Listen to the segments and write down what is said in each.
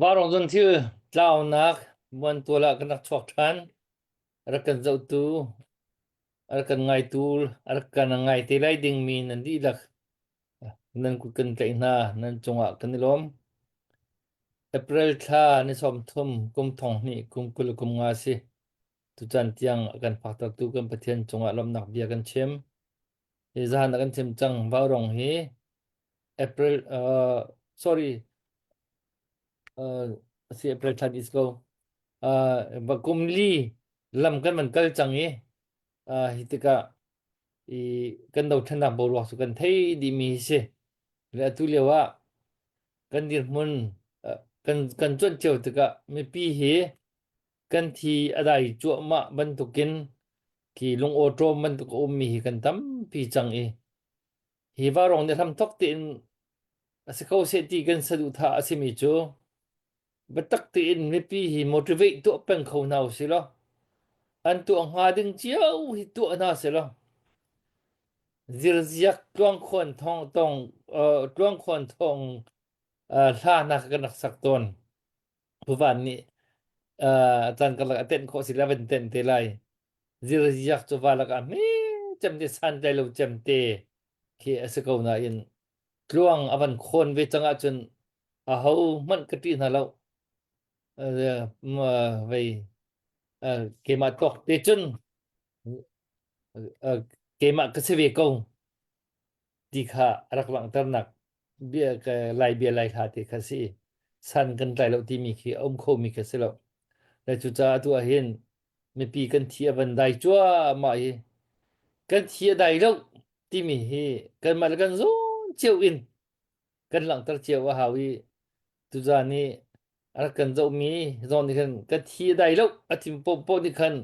Vaurawng zun thil tlaunak muantual ah kan rak chuak ṭhan. A rak kan zohtu, a rak kan ngaitu, a rak kan ngai te lai dingmi nan dihlak nan kut kan tlaih hna, nan cungah kan i lawm. April thla ni 30 kum thong hnih kum 20 kum nga si. Tucaan tiang a kan phaktertu kan Pathian cungah lawmhnak bia kan chim. Hi zahan ah kan chim cang vaurawng hi April uh, sorry uh, si April thla is ko uh, kum li lam kan man kal cang i uh, hi tikah i kan dothlennak boruak cu kan thei dihmi hi si le atu lio ah kan dirhmun uh, kan kan cuanh cio tikah mipi hi kan thi a dai cuahmah bantukin khi lungawṭawm bantuk a ummi hi kan tampi cang i hi vaurawng nih hramthok tein a si kho seh ti kan saduhthah a simi cu biatak tein mipi hi motivate tuah peng kho hna usih law an tuah hnga ding cio hi tuah hna seh law zirziak tluangkhuan thong tong uh, tluangkhuan thong uh, hla hna kha kan rak sak tawn Puvan nih uh, caan karlak a tenh khawh si le van tenh te lai. Zirziak cu va lakah hme cem te san tlai lo cem te khi a si ko nain tluang a van khawn ve cang ahcun a ho hmanh ka ṭih hna lo. Uh, vei uh, keimah tawk te cun uh, keimah ka si ve ko. ti kha a rak langhternak bia lai bia lai hla te kha si san kan tlai lo timi khi a um khomi kha si lo le cucaah atu ah hin mipi kan thi a van dai cuahmah hi kan thi a dai lo timi hi kanmah le kan zawn cio in kan langhter cio a hau i tuzan i a rak kan zohmi zong nih khan kan thi a dai lo a tim poah nih khan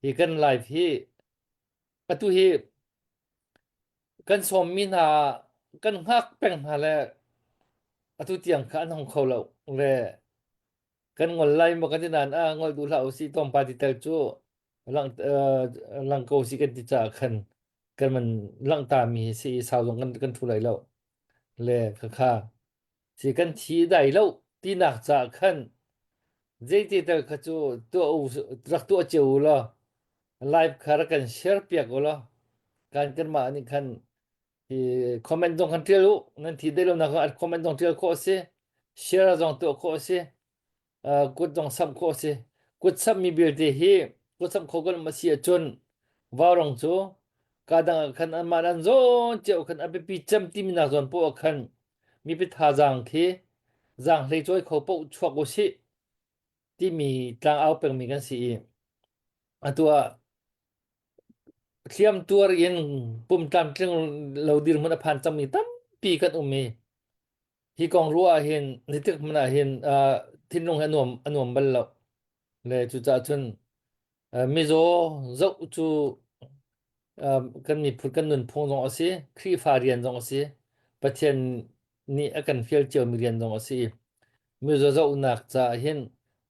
hi kan live hi atu hi Kan sawmmi hna kan hngak peng hna le atu tiang kha an hong kho lo le kan ngol lai maw kan ti nain ah ngol duh hlah usih tlawmpal ti tel cu lang uh, lang ko si kan ti caah khan kan man langhta mi hi si i sau zong kan kan thu lai lo le khakha si kan thi dai lo tinak caah khan zeiti tel kha cu tuah u rak tuah cio u law live kha rak kan share piak u law kan kanmah nih khan hi comment zong kan tial u nan thi dai lo nak comment zong tial khawh a si share zong tuah khawh a si kut zong samh khawh a si kut samhmi belte hi kut samh kho kan um a si ahcun vaurong cu ka dang ah khan anmah an zawn cio khan a biapi cem timi nak zawn poah ah khan mipi thazaang khi zaang hlei cawi kho paoh chuak u sih timi tlangau pengmi kan si i atu ah hliam tuar in pum tlamtling lo dirhmun a phan cangmi tampi kan um i Hi kong ruah ah hin nitik hmanh ah hin uh, thinlung hi a nuam a nuam bal lo. Le cucaah cun uh, mizaw zoh cu uh, kan miphun kan nunphung zong a si, Khrihfa rian zong a si, Pathian nih a kan fial ciomi rian zong a si. Mizaw zohnak caah hin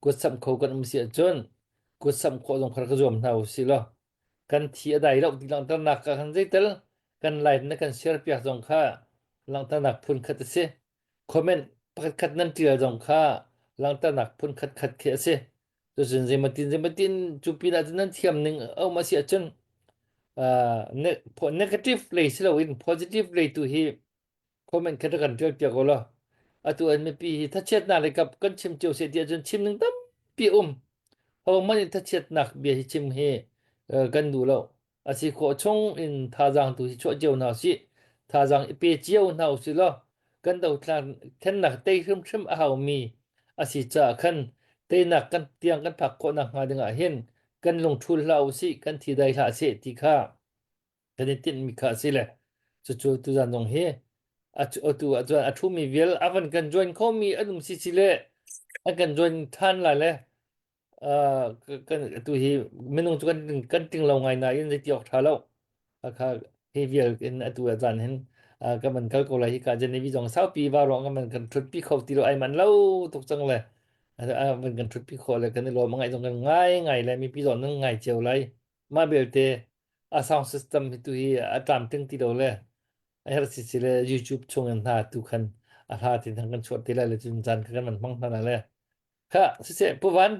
kutsamh kho kan um si ahcun kutsamh khawh zong kha rak zuam hna u sih law kan thi a dai lo ti langhternak ka kan zeitel kan live na kan share piak zong kha langhternak phun khat a si comment pakhat khat nan tial zong kha langhternak phun khat khat khi a si cucun zeimatin zeimatin cu pin ah cun nan thiam ning a um a si ahcun negative lei si loin positive lei tu hi comment kha kan tial piak u law atu an mipi hi thachiatnak lei kap kan chim cio se ti ahcun chim ning tampi um hohmanh in thachiatnak bia hi chim hi kan duh lo a si khawh chung in thazaang tu hi chuah cio hna usih thazaang i pe cio hna usih law kan dothlan thennak tei hrimhrim a haumi a si caah khan teinak kan tiang kan phak khawh nak hnga dingah hin kan lungṭhul hlah usih kan thi dai hlah seh ti kha kan i tinhmi kha a si le cucu tuzan zong hi atu ah cun a ṭhumi vial a van kan join khomi an um si si le an kan join ṭhan lai le kan atu hi minung cu kan kan ting lo ngai nain zeiti awk ṭha lo kha hi vial in atu ah zan hin kan man kal ko lai hi ka Genevieve zong saupi va ruang kan man kan ṭhutpi kho ti lo ai man lo tuk cang le van kan ṭhutpi khawh le kan i lawm ngai zong kan ngai ngai le mipi zong nan ngai cio lai mah belte a sound system hi tu hi a tlamtling ti lo le a herh si si le YouTube chung in hna tu khan A hla tin thang kan chuah te lai le cun caan kha kan van hmang hna le. Kha siseh Pu Van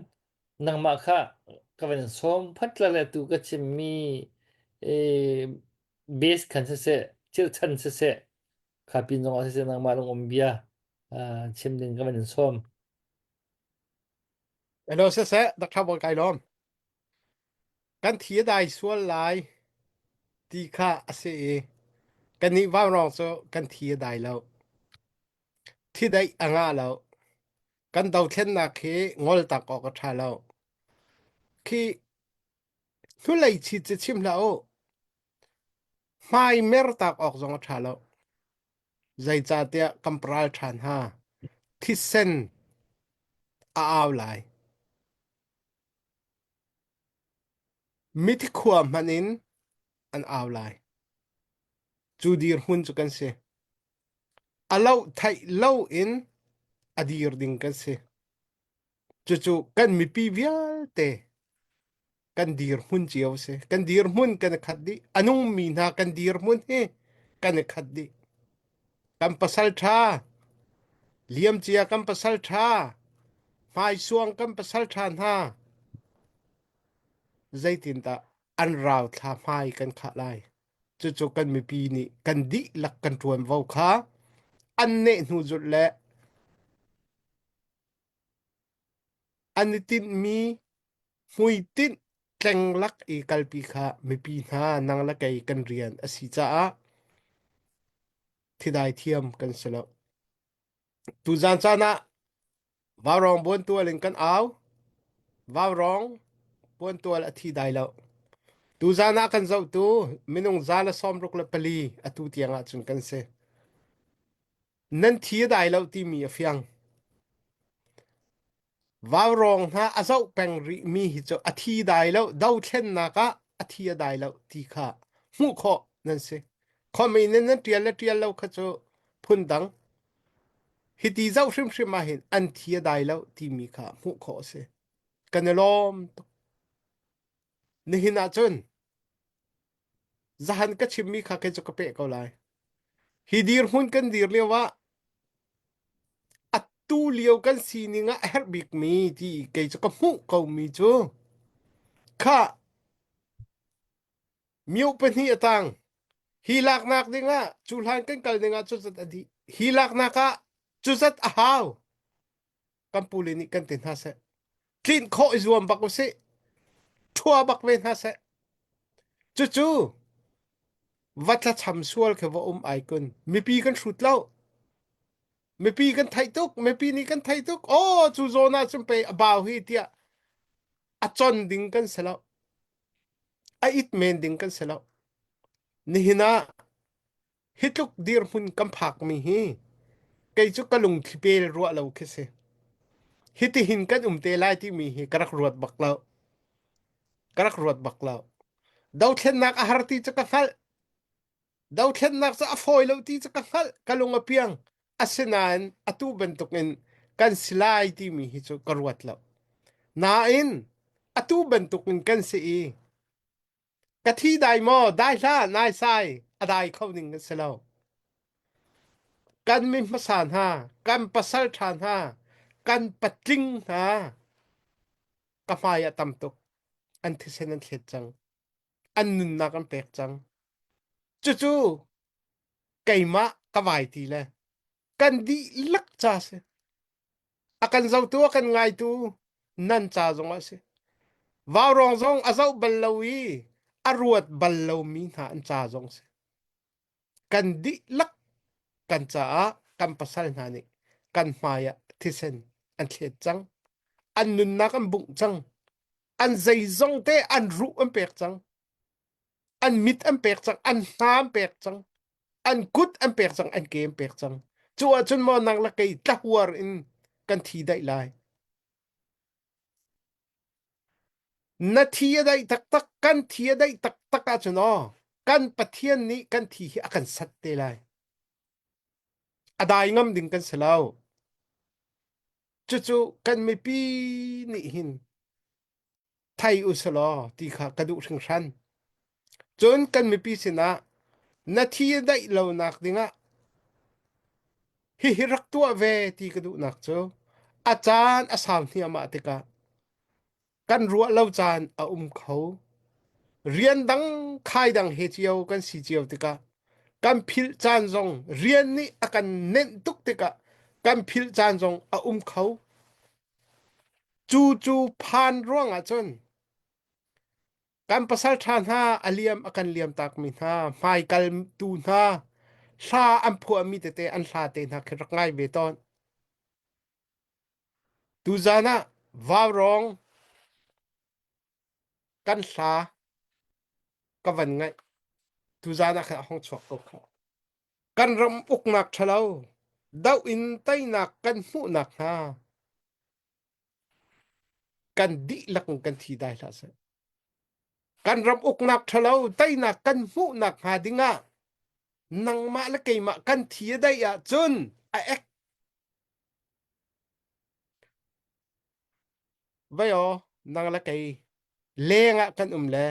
nangmah kha ka van sawm phat la le tu ka chimmi eh, base khan siseh chirchan siseh kha pin zong ah siseh nangmah lung um bia ah, chim ding ka van in sawm. Hello siseh Dr. Bawi kai lawm. Kan thi a dai sual lai ti kha a si i kannih vaurawng cu kan thi a dai lo. Thidaih a ngah lo. Kan dothlennak hi ngol tak awk a ṭha lo. Khi hnulei chi cu chim hlah u. Hmai mer tak awk zong a ṭha lo. Zeicahtiah kan paral ṭhan ha. Thisen a au lai. Mithi khua hmanh in an au lai. Cu dirhmun cu kan si. A loh theih lo in a dir ding kan si. Cucu kan mipi vialte kan dirhmun cio a si. Kan dirhmun kan i khat dih. A nungmi hna kan dirhmun hi kan i khat dih. Kan pasal ṭha, liamcia kan pasal ṭha, hmaisuang kan pasal ṭha hna zeitindah an rauthla hmai kan khah lai. Cucu kan mipi nih kan dihlak kan ṭuanvo kha an neh hnu zulh le an i tinhmi hmuitinh tlenglak i kalpi kha mipi hna nang le kei kan rian a si caah thidai thiam kan si lo. Tuzan caan ah vaurawng buantual in kan au. Vaurawng buantual a thi dai lo. Tuzan ah kan zohtu minung 164 atu tiang ah cun kan si. Nan thi a dai lo timi a fiang. Vaurawng hna a zoh peng rihmi hi cu a thi dai lo, dothlennak ah a thi a dai lo ti kha hmuh khawh nan si. Khomi in nan ṭial le ṭial lo kha cu phundang. Hiti zoh hrimhrim ah hin an thi a dai lo timi kha hmuh khawh a si. Kan i lawm tuk. Nihin ah cun zahan ka chimmi kha kei cu ka peh ko lai. Hi dirhmun kan dir lio ah atu lio kan sining ah a herh bikmi ti kei cu ka hmuh komi cu kha mio pahnih a tang hi laknak dingah cu hlan kan kal dingah cuzat a dih hi laknak ah cuzat a hau kan pule nih kan ti hna seh tlinh khawh i zuam bak usih ṭhua bak ve hna seh cucu va thlacham sual khi va um ai kun mipi kan hrut lo mipi kan theih tuk mipi nih kan theih tuk oh cu zawn ah cun pei a bau hi tiah a chon ding kan si lo a it men ding kan si lo nihin ah hi tluk dirhmun kan phakmi hi kei cu ka lungthli pel ruah lo khi si. Hitihin kan um te lai timi hi ka rak ruat bak lo. Ka rak ruat bak lo. Dothlennak a har ti cu ka hngalh. Dothlennak cu a fawi lo ti cu ka hngalh. Ka lung a piang. Asinain atu bantukin kan si lai timi hi cu ka ruat lo. Nain atu bantukin kan si i Ka thi dai maw? Dai hlah, naisai, a dai kho ning a si lo. Kan mi hmasa hna, kan pasal ṭha hna, kan patling hna, ka hmai ah tam tuk. An thisen an thlet cang. An nunnak an pek cang. Cucu keimah ka vai ti le kan dihlak ca si. A kan zotu a kan ngaitu nan ca zong a si. Vaurawng zong a zoh bal lo i a ruat bal lomi hna an ca zong si. Kan dihlak kan caah kan pasal hna nih kan hmai ah thisen an thlet cang. An nunnak an bungh cang. An zeizong te an ruh an pek cang. An mit an pek cang. An hna an pek cang. An kut an pek cang an ke an pek cang cu ahcun maw nang le kei tlahuar in kan thi daih lai na thi a daih taktak kan thi a daih taktak ahcun aw kan Pathian nih kan thi hi a kan sat te lai a dai ngam ding kan si lo cucu kan mipi nih hin thei u selaw ti kha ka duh hringhran. Cun kan mipi sinah na thi a daih lonak dingah. Hihi rak tuah ve ti ka duhnak cu a caan a sau hniahmah tikah kan ruah lo caan a um kho. Rian dang khai dang he cio kan si cio tikah kan philh caan zong rian nih a kan nenh tuk tikah kan philh caan zong a um kho. Cu cu phan ruangah cun Kan pasalṭha hna a liam a kan liam takmi hna, hmaikaltu hna, hla an phuahmi tete an hla te hna khi rak ngai ve tawn. Tuzan ah vaurawng kan hla ka van ngaih. Tuzan ah khan a hong chuak ko kha. Kan ram uknak ṭhalo, doh in teinak kan hmuhnak hnga kan dihlak in kan thi dai hlah seh. Kan ram uknak ṭhalo teinak kan hmuhnak hnga dingah nangmah le keimah kan thi a daih ahcun a ek Vei aw, nang le kei leng ah kan um le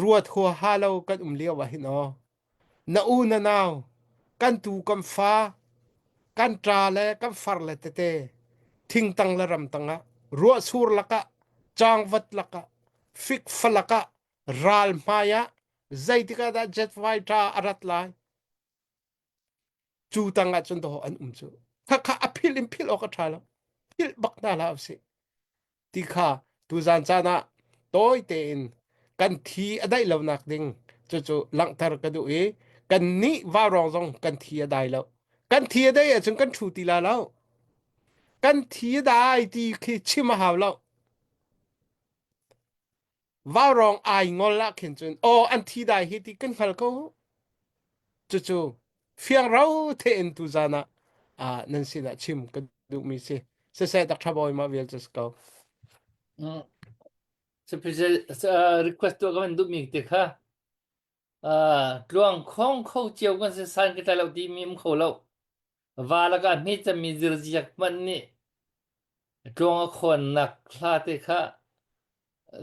ruat huaha lo kan um lio ah hin aw, na u na nau, kan tu kan fa, kan ṭa le kan far le tete, thingtang le ramtang ah, ruahsur lakah, cangvat lakah, fikfa lakah, ral hmai ah, zeitik ah dah jet fighter a rat lai? Cu tang ah cun dawh an um cu. Khakha a philh in philh awk a ṭha lo. Philh bak hna hlah usih. Ti kha tuzan caan ah tawi tein kan thi a daih lonak ding cucu langhter ka duh i kan nih vaurawng zong kan thi a dai lo. Kan thi a dai ahcun kan ṭhu ti la lo. Kan thi a dai ti khi chim a hau lo. Vaurawng ai ngol ah khin cun aw an thi dai hi ti kan hngal ko. Cucu fiang ro the in tu zan ah ah nan sinah chim ka duhmi si. Siseh tak tha bawi ma vial cu si ko. Mm. Special uh, request tuah ka van duhmi te kha uh, tluang khong kho cio kan si san ka tlai lo ti mi um kho lo. Va lakah hme cemmi zirziak hmanh nih tluang a khawnnak hla te kha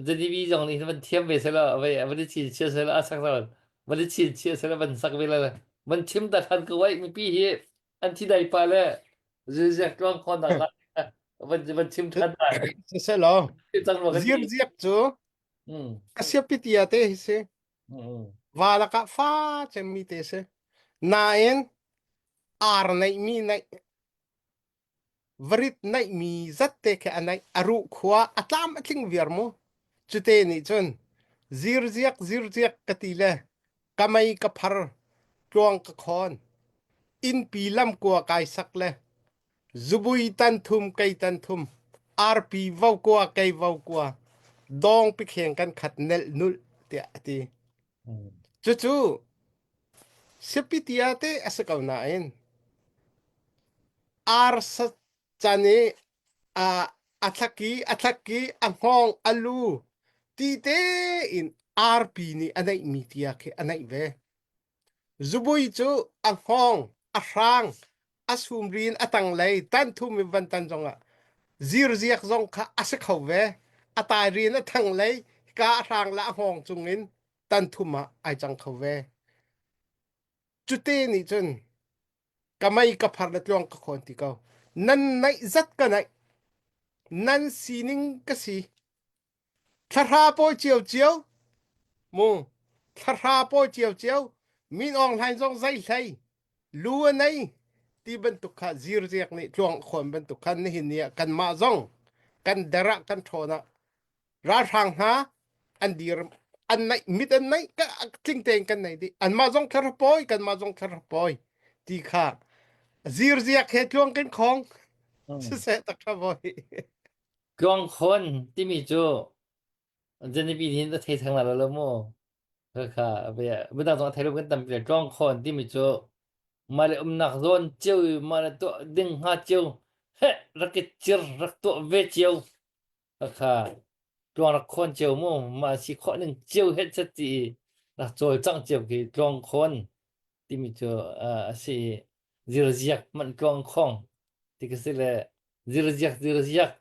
ZDB zong nih van thiam ve selaw vai van i chinchiah selaw a sak van i chinchiah selaw van sak ve la van chim ta than ko ai mipi hi an thi dai pa le zirziak tluang khawnnak hla van van chim than ta Siselaw cang rua ka ti zirziak cu mm a siapi tia te hi si. mm Va lakah fa cemmi te si. Nain ar neihmi neih varit neihmi zat te khi a neih a ruh khua a tlam a tling viar mu cute nih cun zirziak zirziak ka ti le ka mei ka phar tluang ka khawn innpi lamkua kai sak le zubui tan thum kei tan thum arpi vokua kei vokua dawng pikheng kan khat nelh nulh tiah a ti mm cucu Siapitia te a si ko nain arsa can i a a thlaki a thlaki a hngawng a lu ti tein arpi nih a neihmi tia khi a neih ve. Zubui cu a hngawng, a hrang, a sumrin a tanglei tan thum in van tan zongah zirziak zong kha a si kho ve. A tairin a thanglei ka a hrang le a hngawng cungin tan thum ah ai cang kho ve. Cute nih cun ka mei ka phar le tluang ka khawn ti ko. Nan naih zat ka naih. Nan sining ka si. Thlahra pawi cio cio mu thlahra pawi cio cio min Aung Hlaing zong zei hlei lu a nei ti bantuk kha zirziak nih tluang khawn bantuk khan nihin ni ah kanmah zong kan der ah kan ṭhawn ah ralhrang hna an dir an naih mit an naih ka tling tein kan nei dih anmah zong thlar pawi kanmah zong thlar pawi ti kha zirziak he tluang kan khong mm siseh tak tha voi Tluang khawn timi cu Genevieve hin a thei theng la lo mu kha bidang zong a thei lo kan tampi tluang khawn timi cu mah le umnak zawn cio i mah le tuah ding hnga cio heh rak i cir rak tuah ve cio kha tluang rak khawn cio mu mah si khawh ning cio het set ti i rak cawlcangh cio khi tluang khawn timi cu a si i zirziak hmanh tluang khong ti ka si le zirziak zirziak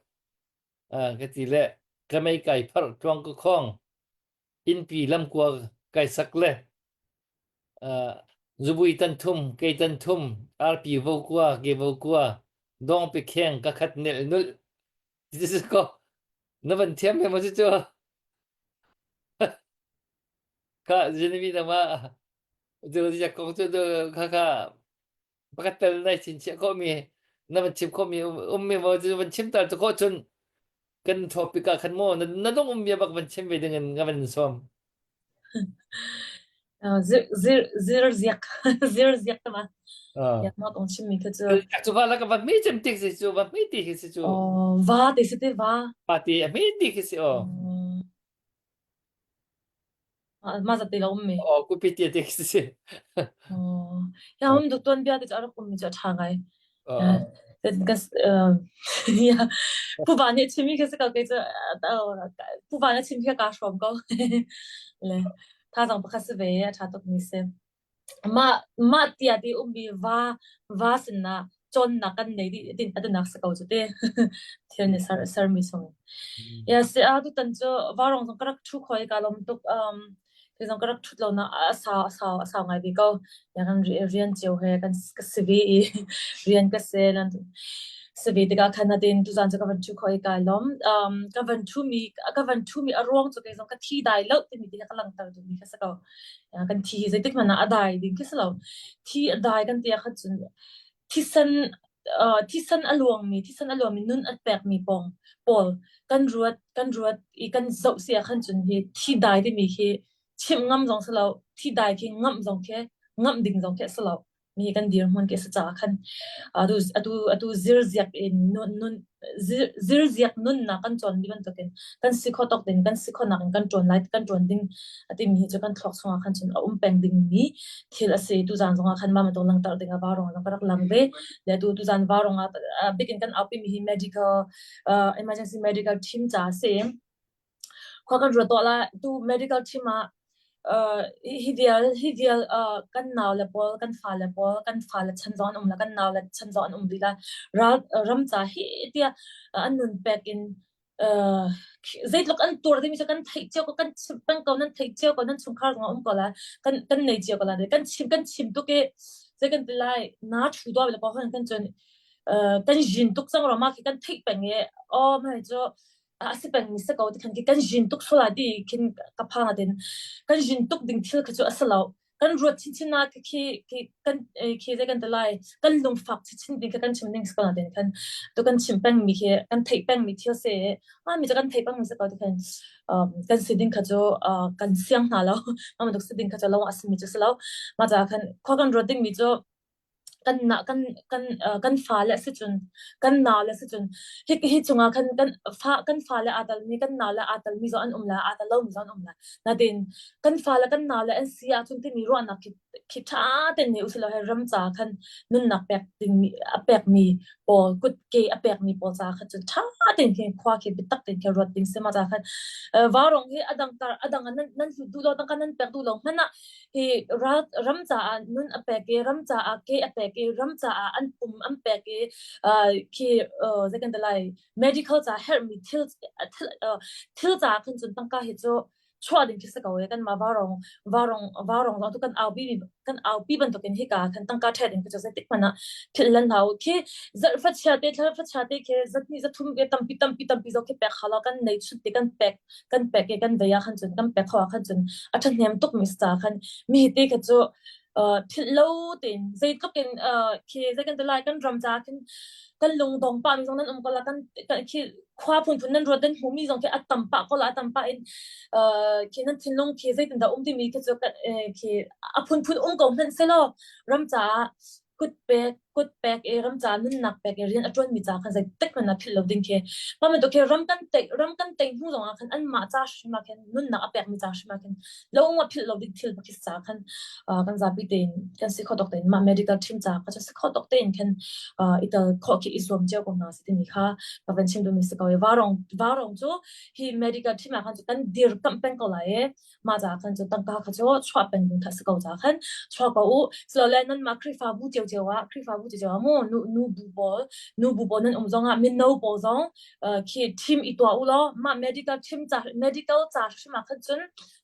ka ti le ka mei kai pharh tluang ka khong innpi lamkua kai sak le. Zubui tan thum, kei tan thum, arpi vo kua, ke vo kua, dawngpi kheng ka khat nel nulh. Ti ko na van thiam he maw cu Kha Jeremy na ma tu ya kong cu kha kha pakhat tel nai chin chiah khawh mi na van chim khawh mi um mi maw cu van chim tal tu khawh cun kan topic ah khan maw na na dong um bia bak van chim ve ding in nga van som. Zir zir zir ziak zir ziak tama. Ya ma tong chim mi kha cu. Cu va la ka va mi chem tik si cu va mi ti khi si cu. Oh va ti si te va. Pa ti a mi ti khi si o. Mah zat te lo um mi. Aw kupi ti ti khi si. Oh, ya um duk tuan bia te cu a rak um mi cu a ṭha ngai. Ya, Pu Van nih chim mi khi si ko kei cu Pu Van a chim khi kaa hrawm ko. Le thazaang pakhat si ve a ṭha tuk mi si. Mah mah tiah ti ummi va va sinah cawnnak kan nei dih tin atinak si ko cu te. Thil nih ser sermi chung. Ya si a tutan cu varong zong ka rak ṭhu khoi ka lawm tuk um kei zong ka rak ṭhut lo na a sau a sau a sau ngai ve ko. Ya kan rian cio he kan ka si ve i rian ka si lan si ve tikah khan natin tuzan cu ka van ṭhu khoi ka lawm. Um ka van ṭhu mi ka van ṭhu mi a ruang cu kei zong ka thi dai lo timi ti ka langhter duhmi kha si ko. Kan thi hi zeitik hmanh ah a dai ding khi si lo. Thi a dai kan ti ahkhan cun thisen thisen a luangmi thisen a luangmi nun a pekmi pawng pawl kan ruat kan ruat i kan zoh si ahkhan cun hi thi dai timi hi chimh ngam zong si lo. Thi dai khi ngamh zong khi ngamh ding zong khi a si lo. Mi kan dirhmun khi a si caah khan atu atu atu zirziak in nun nun zirziak nunnak kan cawn mi bantukin kan si kho tawk ding kan si khonak in kan ṭuan lai kan ṭuan ding a timi hi cu kan thluak chungah khan cun a um peng ding mi thil a si. Tuzan zongah khan mah bantuk langhter ding ah varung zong ka rak lang ve. Le tu tuzan varung ah bikin kan aupi mi hi medical uh, emergency medical team ca a si. Khua kan ruat tuah lai. Tu medical team ah uh, hi vial hi vial uh, kan nau le pawl kan fa le pawl kan fa le chan zong an um la kan nau le chan zong an um rih la ral ram ca hi tiah an nun pek in uh, zeitluk an tuar timi cu kan theih cio ko kan chim peng ko nan theih cio ko nan chungkhar zong um ko la kan kan nei cio ko la kan chim kan chim tuk i zei kan ti lai na thu do le ko kan kan cun uh, kan jin tuk cang ro ma khi kan theih peng i oh mai cu a si peng mi si ko ti khan khi kan jin tuk sual ti khin ka phang atin kan jin tuk ding thil kha cu a si lo kan ruat chinchin na khi khi kan khi zei kan ti lai kan lungfak chinchin ding kha kan chim ding si ko na tin khan tu kan chim peng mi khi kan theih peng mi thil se a mi cu kan theih peng mi si ko ti khan kan si ding kha cu kan siang hna lo ma bantuk si ding kha cu lo a si mi cu si lo ma ca khan khua kan ruat ding mi cu kan na kan kan kan fale si cun kan nau le si cun hi hi cungah khan kan fa kan fale aa talmi kan nau le aa talmi zong an um lai aa tal lomi zong an um lai natin kan fale kan nau le an si ahcun timi ruahnak khi khi ṭha tein nei usih law hi ram ca khan nunnak pek dingmi a pekmi pawl kutke a pekmi pawl ca kha cun ṭha tein khi khua khi biatak tein khi ruat ding si ma ca khan varong hi a dang tar a dang nan nan hlut duh lo tangka nan pek duh lo hmanh ah hi ram caah nun a pek i ram caah ke a pek i ram caah an pum an pek i khi zei kan ti lai medical ca herhmi thil thil thil caah khan cun tangka hi cu chuah ding khi si ko e kan mah varong varong varong zong tu kan aupi kan aupi bantukin hika khan tangka ṭhe ding khi cu zeitik hmanh ah philh lan hau khi zarh fachia te thla fachia te khi zatni zathum ke tampi tampi tampi zo khi pek halo kan nei chut te kan pek kan pek i kan vei ah khan cun kan pek kho ah khan cun a ṭhahnem tuk mi ca khan mi te kha cu philh lo tein zeitluk in khi zei kan ti lai kan ram ca khin kan lungdong pah mi zong nan um ko la kan khi khua phunphun nan ruat nan hmuh mi zong khi a tam pah ko la a tam pah in khi nan thinlung khi zeitin dah um timi khi cu khi a phunphun um ko hmanh selaw ram caah kut pek kut pek i ram ca nunnak pek i rian a ṭuanmi ca khan zeitik hmanh ah philh lo ding khi mah bantuk khi ram kan tei ram kan tei hnu zong ah khan anmah ca hrim ah khin nunnak a pekmi ca hrim ah khin lo ah philh lo ding thil pakhat ca khan kan zapi tein kan si kho tok tein mah medical team ca kha si kho tok tein khin i tel khawh khi i zuam cio ko hna si timi kha ka van chim duhmi si ko i varong varong cu hi medical team ah khan cu kan dirkamh peng ko lai i mah ca khan cu tangka kha cu chuah peng ding kha si ko ca khan chuah ko u silole nanmah Khrihfabu ciocio ah Khrihfabu ciocio ah mu nu nu bu pawl nu bu pawl nan um zong ah mino pawl zong khi team i tuah u law mah medical team ca medical ca hrim ah khan cun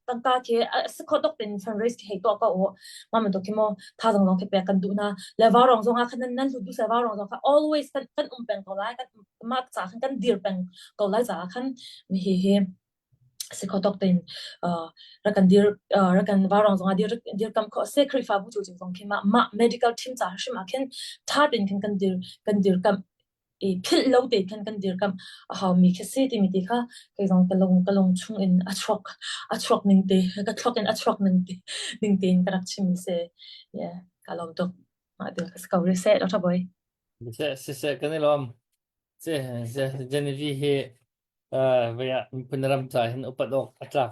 Tangka khi a si kho tuk tin fundraise khi hei tuah ko u. Mah bantuk khi mu thazaang zong khi pek kan duh hna. Le vaurong zong ah khan nan nan hlut duh seh vaurong zong kha always kan kan um peng ko lai. Kan mah ca khan kan dir peng ko lai caah khan hi hi si kho tuk tin rak kan dir rak kan vaurong zong ah dir dirkam kho se Khrihfabu cu zong khi mah mah medical team ca hrim ah khin tha tein khin kan dir kan dirkamh i philh lo te khan kan dirkamh a haumi khi si timi ti kha kei zong ka lung ka lung chung in a chuak a chuak ning te ka thluak in a chuak ning te ning tein ka rak chim mi si yeah ka lawm tuk mah bil ka si ko rih seh Dr. Boy Siseh siseh kan i lawm. Si Genevieve hi vei ah miphun ram ca hin upat awk a tlak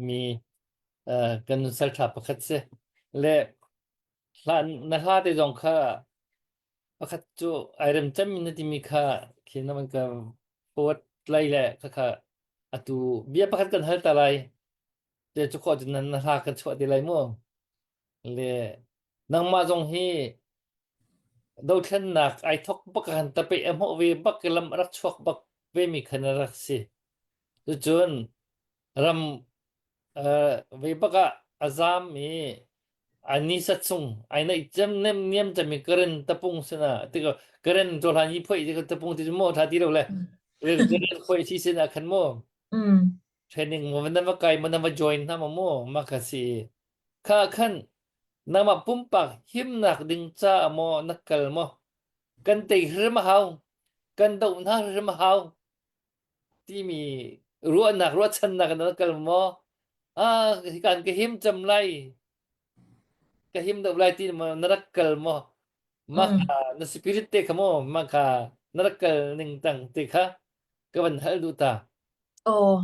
mi kan nusal ṭha pakhat si. Le hla na hla te zong kha pakhat cu ai rem cemmi na timi kha khi na van ka forward lai le khakha atu bia pakhat kan hal ta lai. Te cu khawh cun na hla kan chuah te lai mu. Le nangmah zong hi dothlennak ai thok bak han tape a hmuh ve bak lam a rak chuak bak ve mi khan a rak si. Cucun ram uh, ve bak ah a zam i a ni sat chung ai naih cem nem niam cem i karen tapung sina tika karen to hlan yi phoi ti tapung ti mo tha ti lo le karen phoi si sina khan mo Mm. training mo na va kai mo na va join na mo mo ma kha si Kha khan nangmah pumpak himnak ding caah maw na kal maw kan tei hrim a hau, kan doh hna hrim a hau timi ruahnak ruahchannak in na kal maw? Ah, hikan ka him cem lai, ka him deuh lai ti maw na rak kal maw? Mah Mm. kha na spirit te kha maw mah kha na rak kal ning tang te kha ka van hal duh ta. Aw.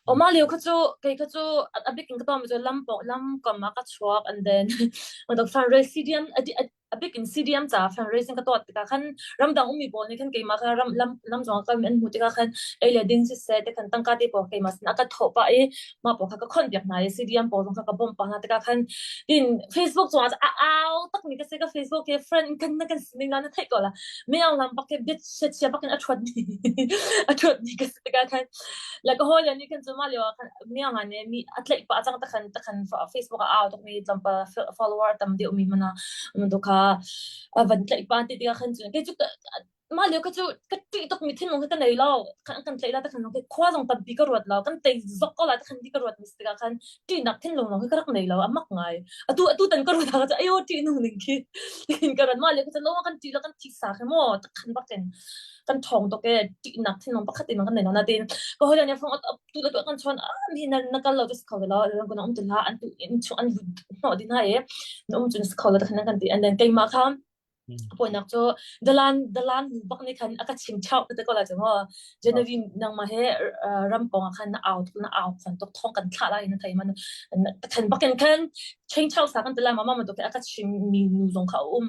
Aw mah lio kha cu kei kha cu a bik in ka tuahmi cu lam lam kam ah ka chuak and then fundraise CDM a bik in CDM caah fundraising ka tuah tikah khan ramdang ummi pawl nih khan keimah kha ram lam lam zong ah kalmi an hmuh tikah khan ei le ding siseh ti khan tangka te pawl keimah sin a ka thawh pah i mah pawl kha ka khonh piak hna i CDM pawl zong kha ka bawmh pah hna tikah khan tin Facebook cungah a au takmi ka si ka Facebook hi friend kan na kan sining na na theih ko la minang lam bak hi bia chia bak in a ṭhuat ni a ṭhuat ni ka si tikah khan le ka hawi le nih khan cu mah lio ah khan miang ah nih mi a tlaih pah cang takhan takhan Facebook ah au tuk mi tlawmpal follower tam deuh mi hmanh ah tu kha a van tlaih pa ti tikah khan cun kei cu mah lio kha cu ka ṭih tuk mi thinlung kha ka nei lo kan kan tlaih la takhan khua zong tampi ka ruat lo kan tei zok ko la takhan ti ka ruat mi si tikah khan ṭihnak thinlung lawng hi ka rak nei lo a mak ngai atu atu tan ka ruat ah cu ayo ṭih nung ning khi tin ka ran ma le ka lo kan ṭih lo kan thi sa khe mo takhan bakin kan ṭhawng tuk e ṭihnak thinlung pakhat in kan nei lo na tin ka hoi ne phong tu le tu kan chon a mi na na kal lo tu kho lo ran kun um tu la an tu in chu an lut no din ha e na um chun kho lo takhan kan ti and then keimah kha Pawinak cu dalan dalan nu bak nih khan a ka chim chau te ko lai cu maw. Genevieve nangmah he ram kong ah khan na au tuk na au khon tuk thong kan thlah lai na thei man khan bakin khan cheng chau sa kan ti lai mama tuk a ka chim mi nu zong kha a um.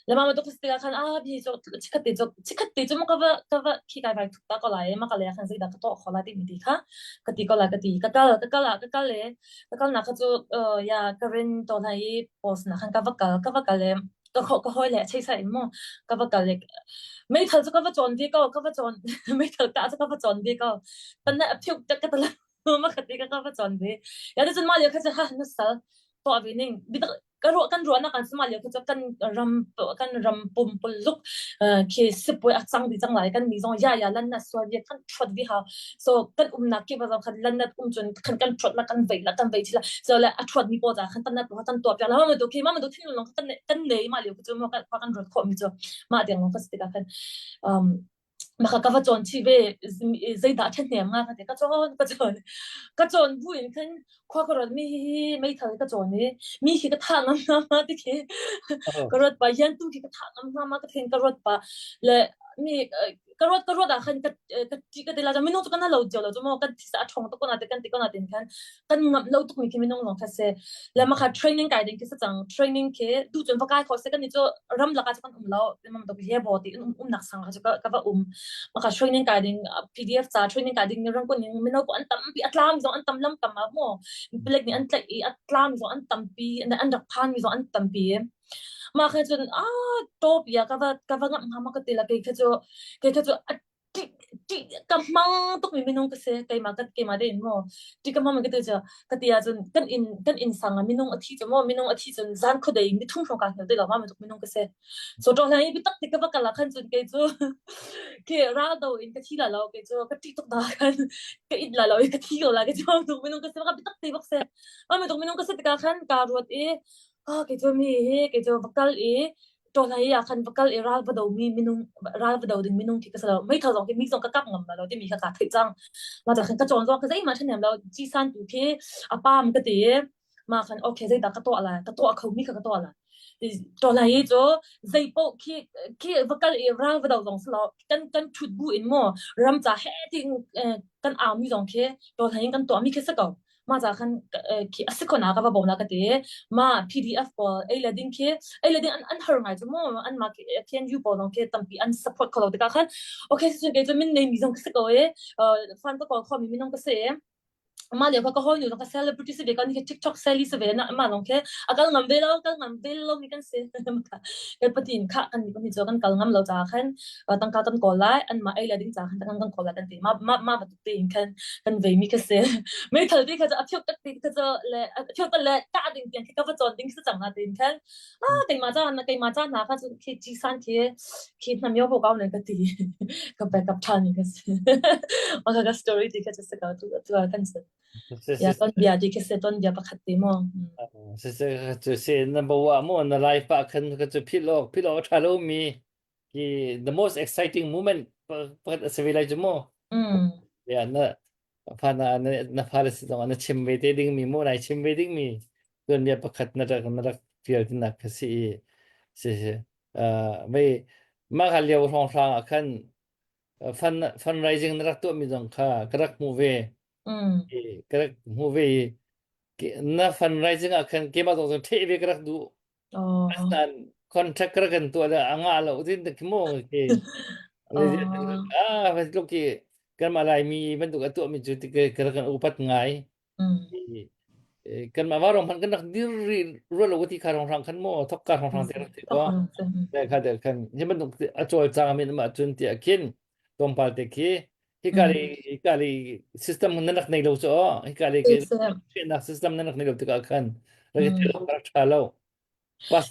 Le mama tuk tikah khan ah bi cu chikhat te cu chikhat te cu ma ka va ka va khi kai vai thuk ta ko lai ma ka le khan zeidah ka to kho lai ti mi ti kha ka ti ko lai ka ti ka kal ka kal ah ka kal le ka kal nak kha cu ya ka rin to na i post na khan ka va kal ka va kal le ka kho ka hawi le chei sai in mu ka va kal le meithal cu ka va cawn ve ko ka va cawn meithal kah cu ka va cawn ve ko tan na aphiuk tak ka tala ma khati ka ka va cawn ve ya te cun ma lio kha chu ha na sal to ve ning bitak ka ruah kan ruahnak kan sama lio kha chu kan ram kan ram pumpuluk khi sipuai a cang di cang lai kan mi zong ya ya lan na sual vi kan thuat vi ha so kan umnak kip ah khan lan nat um cun khan kan thuat la kan vei la kan vei thila so le a thuat mi pawl khan tan nat kan tuah piak la ma tu khi ma tu thin long kan kan nei ma liu chu mo kan kan ruat kho mi chu ma deng long ka stika khan um maka ka va chon chi ve zeidah ṭhen hnem nga ka ti ka chon ka chon ka chon bu in khan khua ka ruat mi hi meithal ka chon i mi khi ka thah ngam hna ma ti khi ka ruat pa hian tu khi ka thah ngam hna ma ka then ka ruat pa le mi ka ruat ka ruat ah khan ka ka ṭih ka ti la minung cu kan lo cio lo cu maw kan thisa a ṭhawng tuk ko na te kan ti ko na tin khan kan ngamh lo tuk mi khi minung lawng kha si le ma kha training kai ding khi si cang training khi tu cun va kai kho se kan ni cu ram lak ah cu kan um lo mam tok he bo ti um umnak sang kha cu ka ka va um ma kha training kai ding PDF ca training kai ding ram kun mino ko an tampi a tlam zong an tam lam tam a mo black nih an tlaih i a tlam zong an tampi an rak phan mi zong an tampi Mah kha cun ah tawp ya ka va ka va ngamh hnga ma ka ti la kei kha cu kei kha cu a ṭih. Ṭih ka hmang tukmi minung ka si. Keimah ka keimah tein maw ṭih ka hmang ka ti cu ka ti ahcun kan inn kan inn sang ah minung a thi cu maw minung a thi cun zan khuadei mithum hrawng kaa hngilh ti lo ma bantuk minung ka si. So ṭawhhlan i biatak ti ka va kal ah khan cun kei cu khi raldo in ka thi la lo kei cu ka ṭih tuk na khan ka it la lo i ka thi ko la ka ti bantuk minung ka si ka biatak ti bak si. Mah bantuk minung ka si tikah khan kaa ruat i ah kei cu mi hi kei cu va kal i ṭawlhei ah khan va kal i ral va domi minung ral va do ding minung khi ka si lo meithal zong khi mi zong ka kap ngam lo timi kha kaa theih cang mah cah khan ka cawn zong ka zeihmanh ṭhahnem lo cisan tu khi a pam ka ti i mah khan okay zeidah ka tuah lai ka tuah kho mi kha ka tuah lai ṭawlhei cu zei paoh khi khi va kal i ral va do zong si lo kan kan ṭhut bu in maw ram ca he ti kan au mi zong khi ṭawlhei in kan tuah mi khi si ko mah ca khan khi a si khon ah ka va bawm la ka ti ma PDF pawl ei le ding khi ei le ding an an har ngai chu mu an ma KNU pawl zong khi tampi an support kho lo tikah khan okay cun kei cu min nei mi zong ka si ko e fan ka kawl kho mi minung ka si e ma le ka ka hoi nu ka celebrity si ve ka ni TikTok sally si ve na ma long khe a kal ngam ve lo kal ngam ve lo mi kan si kan patin kha kan ni kan kan kal ngam lo cha khan tangka kan kawl lai an ma ei le ding cha khan kan kan kawl lai kan ti ma ma ma tein khan kan vei mi kha si meithal ti kha cu a phiok tak ti kha cu le a phiok le tah ding tiang khi ka va cawn ding si cang na tein khan ah keimah ca na keimah ca hna kha cu khi chi san khi khi hnam yo ko ne ka ti ka backup than ni ka si ma ka story ti kha chu se ka tu tu kan se ya ton bia ti kha se ton bia pakhat te mo se se cu se na bawa mo na life pa khan ka chu phil ok phil ok tha lo mi Hi the most exciting moment pakhat a si ve lai cu mu. Mm. Ya na fa na na na fale si zong na chim ve te ding mi mu nai chim ve ding mi tuanbia pakhat na rak na rak tial tinak kha si i si si uh vei mah kha lio hrawng hrang ah khan fund fundraising na rak tuah mi zong kha ka rak hmu ve Mm. ka rak hmu ve i na fundraising ah khan keimah zong zong theh ve ka rak duh Oh. Asinain contract rak kan tuah le a ngah lo tin ta mu khi Oh. ah bantuk khi kanmah Laimi bantuk a tuahmi cu ti ka rak kan upat ngai. Mm. Kanmah vaurawng hmanh kan rak dir rih ruah lo ti kha rongrang khan mu thok ka rongrang te rak ti ko. Le kha te khan hi bantuk a cawlcang mi mah cun tiah khin tlawmpal te khi hika li hika li system nan rak nei lo cu hika li nak system nan rak nei lo tikah khan rak tha lo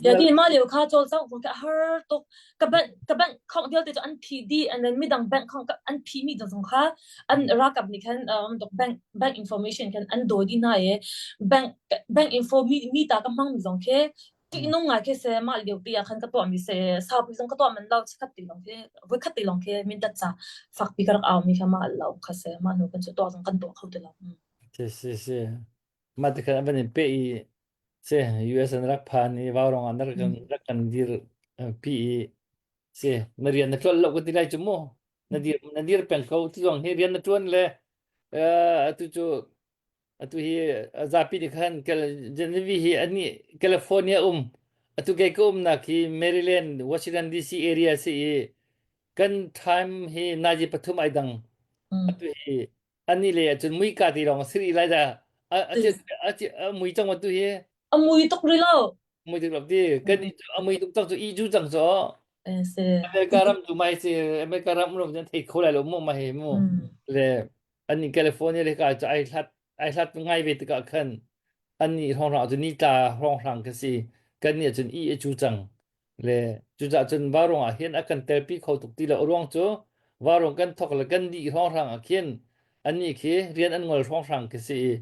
Ya ti ma lio kha cawlcangh zong khi a har tuk. Ka bank ka bank account vialte cu an phih dih and then midang bank account an phih mi zong kha an ralkap nih khan um, bank bank information khan an dawi dih hna i bank bank info mi mi ta ka hmang mi zong khi ṭihnung ngai khi si mah lio pi ah khan ka tuahmi si saupi zong ka tuah manh lo chikkhat te lawng khi voikhat te lawng khi mindat ca fakpi ka rak au mi kha mah lo kha si mah hnu kan cu tuah zong kan tuah kho ti lo. Si si si mah ti khan an van in peh i si US an rak phan i vaurawng ah na rak kan rak kan dir pi i si na rian na ṭuan lo ka ti lai cu mu na dir na dir peng ko tu zong hi rian na ṭuan le atu cu Atu hi zapi nih khan Genevieve hi anih California um atu kei ka umnak hi Maryland Washington DC area si i kan time hi nazi pathum ai dang atu hi ani le acun muika ti lawng siri lai da a a a mui cang atu hi A mui tuk rih lo. Mui tuk lo ti kan a mui tuk cang cu i ju cang cu Se. America ram tu mai si America ram ram jan thei kho lai lo mu ma he mu le An California le ka cu ai hlat ai hlat ngai ve tikah khan annih hrawnghrang cu nitla hrawnghrang ka si. Kannih cun i a cu cang. Le cucaah cun vauruang ah hin a kan telpi kho tuk ti lo. A ruang cu vauruang kan thok le kan dih hrawnghrang ah khin annih khi rian an ngol hrawnghrang ka si i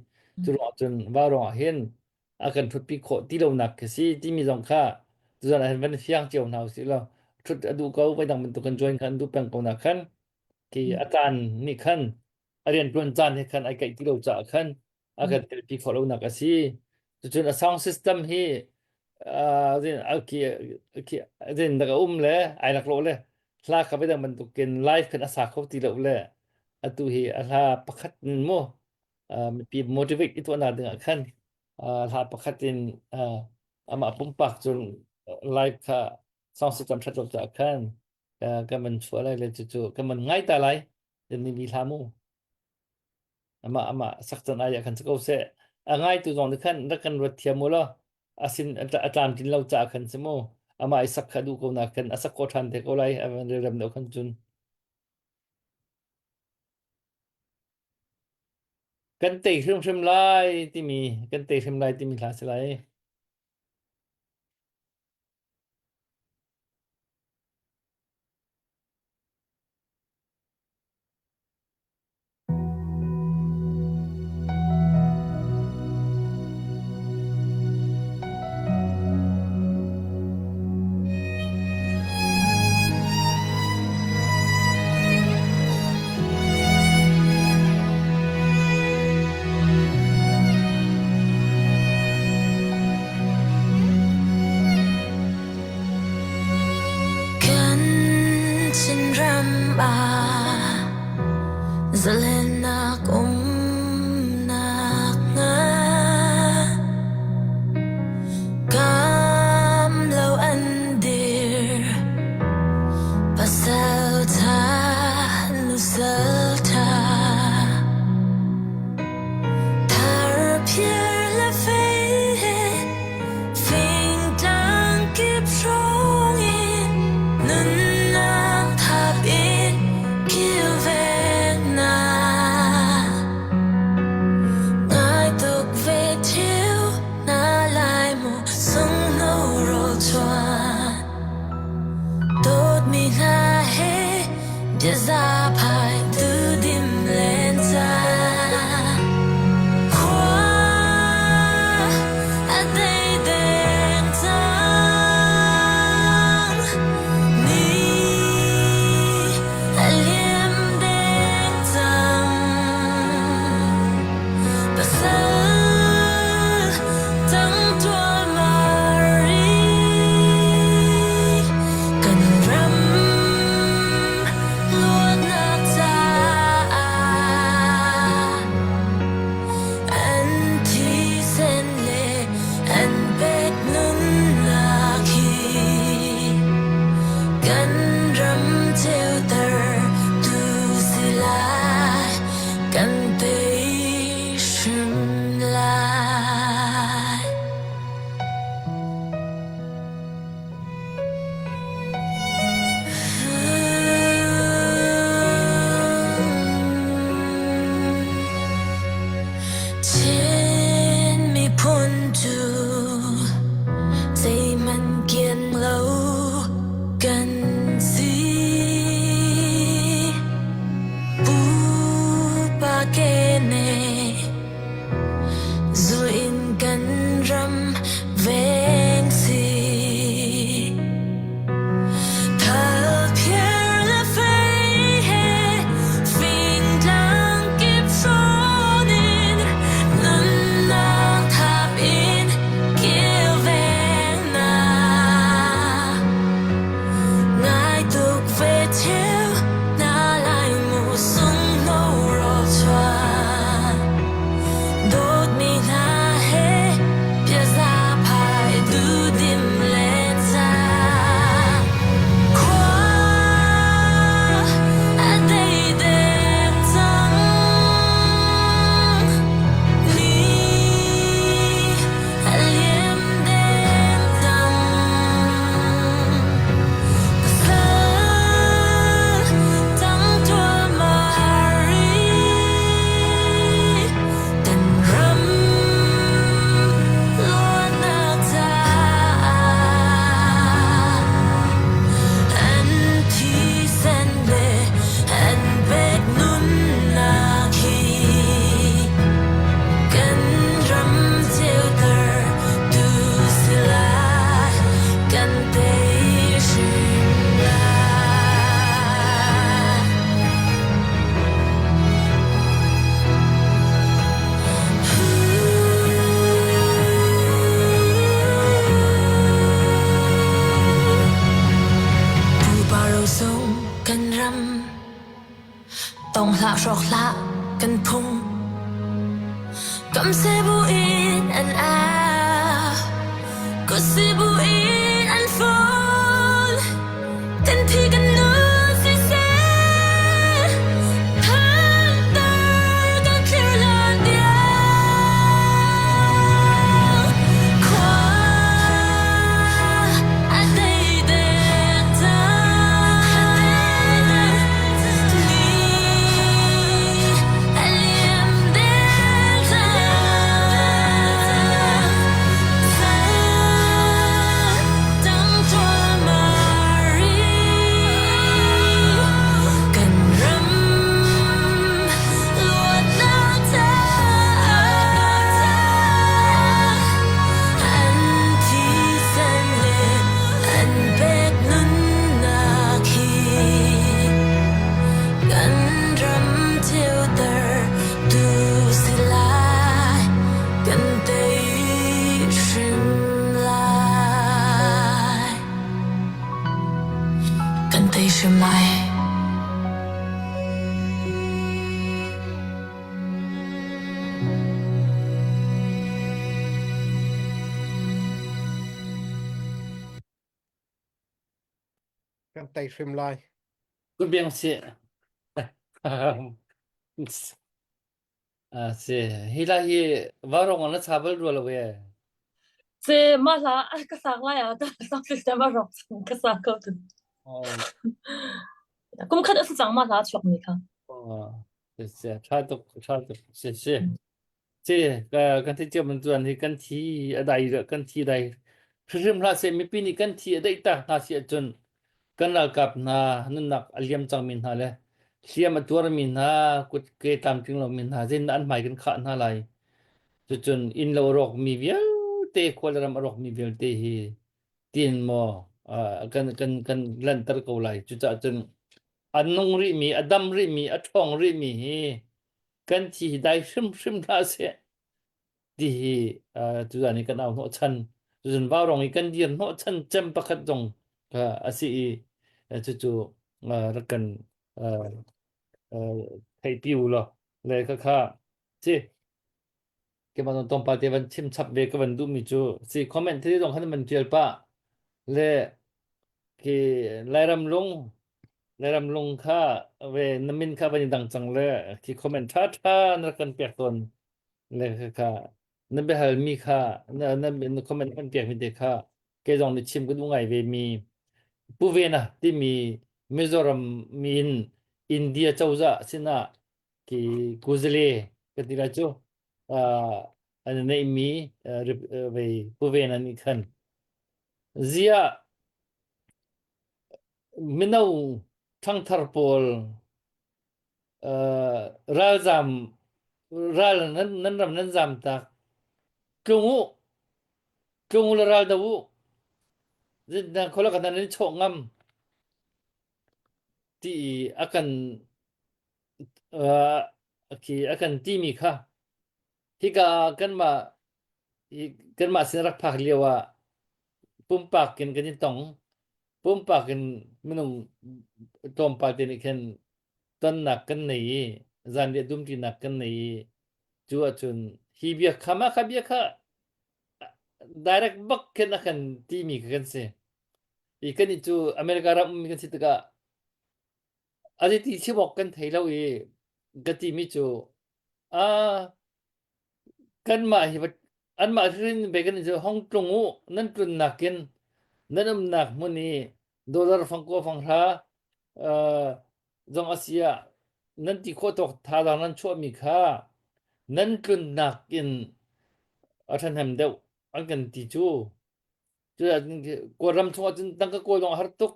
cu ruang cun vauruang ah hin a kan ṭhutpi khawh ti lonak ka si timi zong kha tuzan ah hin van fiang cio hna usih law ṭhut a duh ko voi dang bantuk kan join kha an duh peng ko na khan Khi a caan nih khan a rianṭuan caan he khan ai kaih ti lo caah khan a kan telpi khawh lonak a si. Cucun a sound system hi uh, khi khi zin dak a um le ai rak lo le hla kha dang bantukin live khan a sa kho ti lo le atu hi a hla pakhat in mu uh, mipi motivate i tuahnak dingah khan uh, hla pakhat in uh, amah pumpak cun live kha sound system ṭhat lo caah khan ka man chuah lai le cucu ka man ngai ta lai ni bi hla mu ama ama sak can ai khan ko se a ngai tu zong khan rak kan ruat thiam mu lo asin a tlam tin lo cha khan si mu ama i sak kha du ko na khan a sak ko than te ko lai a van rem do khan cun. Kan tei hrimhrim lai timi kan tei hrim lai timi hla si lai. Kan Chinram ah zalennak umnak hnga Kam lo an dir pasaltha nusaltha Tharphiar le fei he fingtlang kip hrawng in nunnak thap in kilvengnak Ngai tuk ve theu na lai mu sungno ro chuan Dawtmi hna he biazaphai duhdim len caan. Khua a dei deng cang. Ni a liam deng cang. Pasal tang tual mari kan ram luatnak caah an thisen le an pek nunnak hi kan ram ceuter tu si lai. Kan tei hrim lai. Chin miphun cu zeihmanh kian lo kan si. Pupa keneh zu in kan ram veng si. Thalphiar le fei he fingtlang kip hrawn in nunnak thap in kilveng na. Ngai tuk ve theu na lai mu sungno ro chuan. Dawtmi hna he biazaphai duhdim len cang. Khua a dei deng cang. Ni a liam deng cang. Pasal tang tual mari kan ram luatnak caah an thisen le an pek nunnak hi kan ram ceuter tu si lai kan tei hrim lai. Pupa rosung kan ram Tong hlah hrawk hlah kan phung Kam se bu in an au Kut si bu in an ful Kan thi kan nun siseh Thantar kan thlir lan tiang Khua a dei deng cang Ni a liam deng. Kan tei hrim lai. Ku biang si. Ah si. Hi la hi varong na cha bal rua lo ye. Se ma hla ka sak lai ah ka sak system a rawk ka sak ko tu. Oh. Kum khat a si cang ma hla chuak mi kha. Oh. Si si. Tha tuk tha tuk. Si si. Si kan thi cio man tuan hi kan thi a dai kan thi dai hrimhrim hlah seh mipi nih kan thi a daih tak hna si ahcun kan ralkap hna nunnak a liam cangmi hna le hliam a tuarmi hna kut ke tlamtling lomi hna zeitindah an hmai kan khah hna lai cucun inn lo a rawkmi vialte khua le ram a rawkmi vialte hi tin maw kan kan kan lanter ko lai cucaah cun a nung rihmi a dam rihmi a ṭhawng rihmi hi kan thi hi dai hrimhrim hlah seh ti hi tuzan hi kan au hnawhchan cun vaurong i kan dir hnawhchan cem pakhat zong a si i cucu rak kan theihpi u law le khakha si keimah zong tlawmpal te van chim chap ve ka van duhmi cu si comment thil zong khan van tial pah le khi Lairam lung Lairam lung kha ve na min kha van i dang cang le khi comment tha tha na rak kan pek tawn le kha na biahalmi kha na na na comment kan pekmi te kha kei zong nih chim ka duh ngai ve mi Pu Vena timi Mizoram mi in India cozah sinah ki Kuzale ka ti lai cu uh, an neihmi uh, vei Pu Vena nih khan zia mino ṭhangthar pawl uh, ralzam ral nan, nan ram nan zam tak tlung u tlung u le ral do u na khola kan nan chawh ngam ti i a kan uh, khi a kan ti mi kha hika kanmah kanmah sin rak phak lio ah pumpak in kan in tong pumpak in minung tlawmpal te nih khin tonnak kan nei i zanriah dumṭinak kan nei i cu ahcun hi bia kha mah kha bia kha direct bak khin a kan timi kha kan si i kan nih cu America ram ummi kan si tikah a ti chim awk kan thei lo i ka timi cu a Kanmah hi anmah hrin ve kan in hong tlung u nan tlunnak in nan umnak hmun i dollar fangkua fanghra uh, zong a si ah nan ti khawh tawk thazaang nan chuahmi kha nan tlunnak in a ṭhahnem deuh an kan ti cu. Kawlram chungah cun tangka kawl zong a har tuk.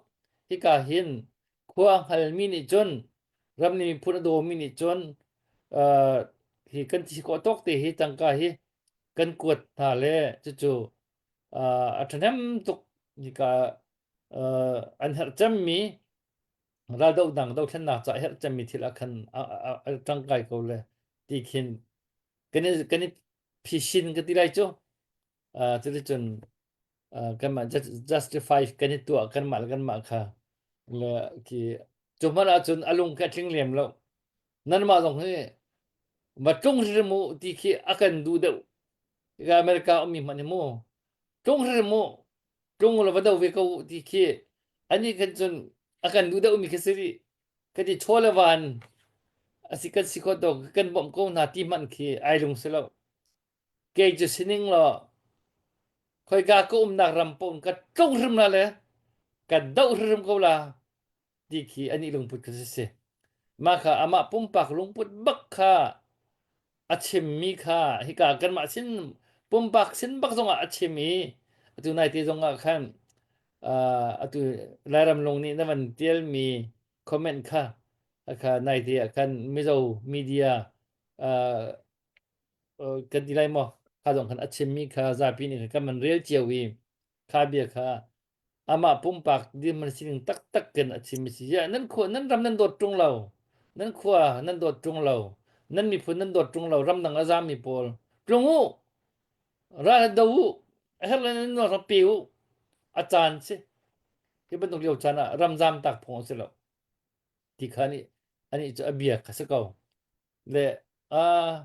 Hika hin khua hngalmi nih cun ram nih miphun a dawmi nih cun uh, hi kan thi khawh tawk te hi tangka hi kan kuat hna le cucu uh, a ṭhahnem tuk hika uh, an herh cemmi raldohnak dothlennak ca herh cemmi thil ah khan a, a, a ṭangkai ko le ti khin kan i kan i phisin ka ti lai cu Uh, cuticun uh, kanmah justify kan i tuah kanmah le kanmah kha le khi cu hmanh ahcun a lung khi a tling lem lo nanmah zong hi va tlung hrim u ti khi a kan duh deuh America ummi hmanh hi mu tlung hrim u tlung u la va do ve ko u ti khi ani khan cun a kan duh deuh mi khi si rih ka ti chaw le van asi kan si kho to kan bawmh ko hna ti hmanh khi ai lung si lo Kei cu sining law khoika ka umnak ram paoh in ka tlung hrim la le ka doh hrim ko la ti khi anih lungput kha si si. Mah kha amah pumpak lungput bak kha a chimmi kha hika kanmah sin pumpak sin bak zongah a chim i atu naite zongah khan uh, atu Lairam lung nih na van tialmi comment kha kha naite ah khan Mizo media uh, kan ti lai maw kha zong khan a chimmi kha zapi nih khan kan man rel cio i kha bia kha amah pumpak dirhmun sining taktak in a chimmi si ya nan khua nan ram nan dawt ṭung lo nan khua nan dawt ṭung lo nan miphun nan dawt ṭung lo ramdang a zammi pawl tlung u ral do u a herh le nan rak pe u a caan si hi bantuk lio caan ah ramzam tak phung a si lo ti kha nih anih cu a bia kha si ko Le uh,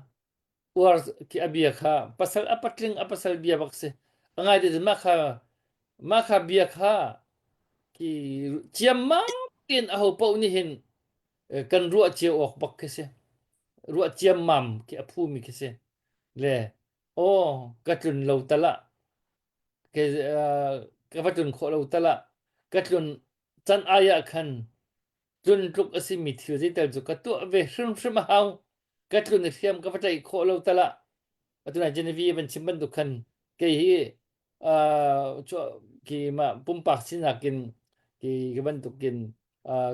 uar khi a bia kha pasal a patling a pasal bia bak si. A ngai te mah kha mah kha bia kha Khi ciammam tein aho paoh nih hin kan ruah cio awk bak khi si. Ruah ciammam khi a phumi khi si. Le aw ka tlun lo tal ah ke ka va tlun khawh lo tal ah ka tlun can ai ah khan tlun tluk a simi thil zeital cu ka tuah ve hrimhrim a hau. Ka tlun i hriam ka va tlaih khawh lo tal ah atu nai Genevieve van chim bantuk khan kei hi khi mah pumpak sinak in khi khi bantuk in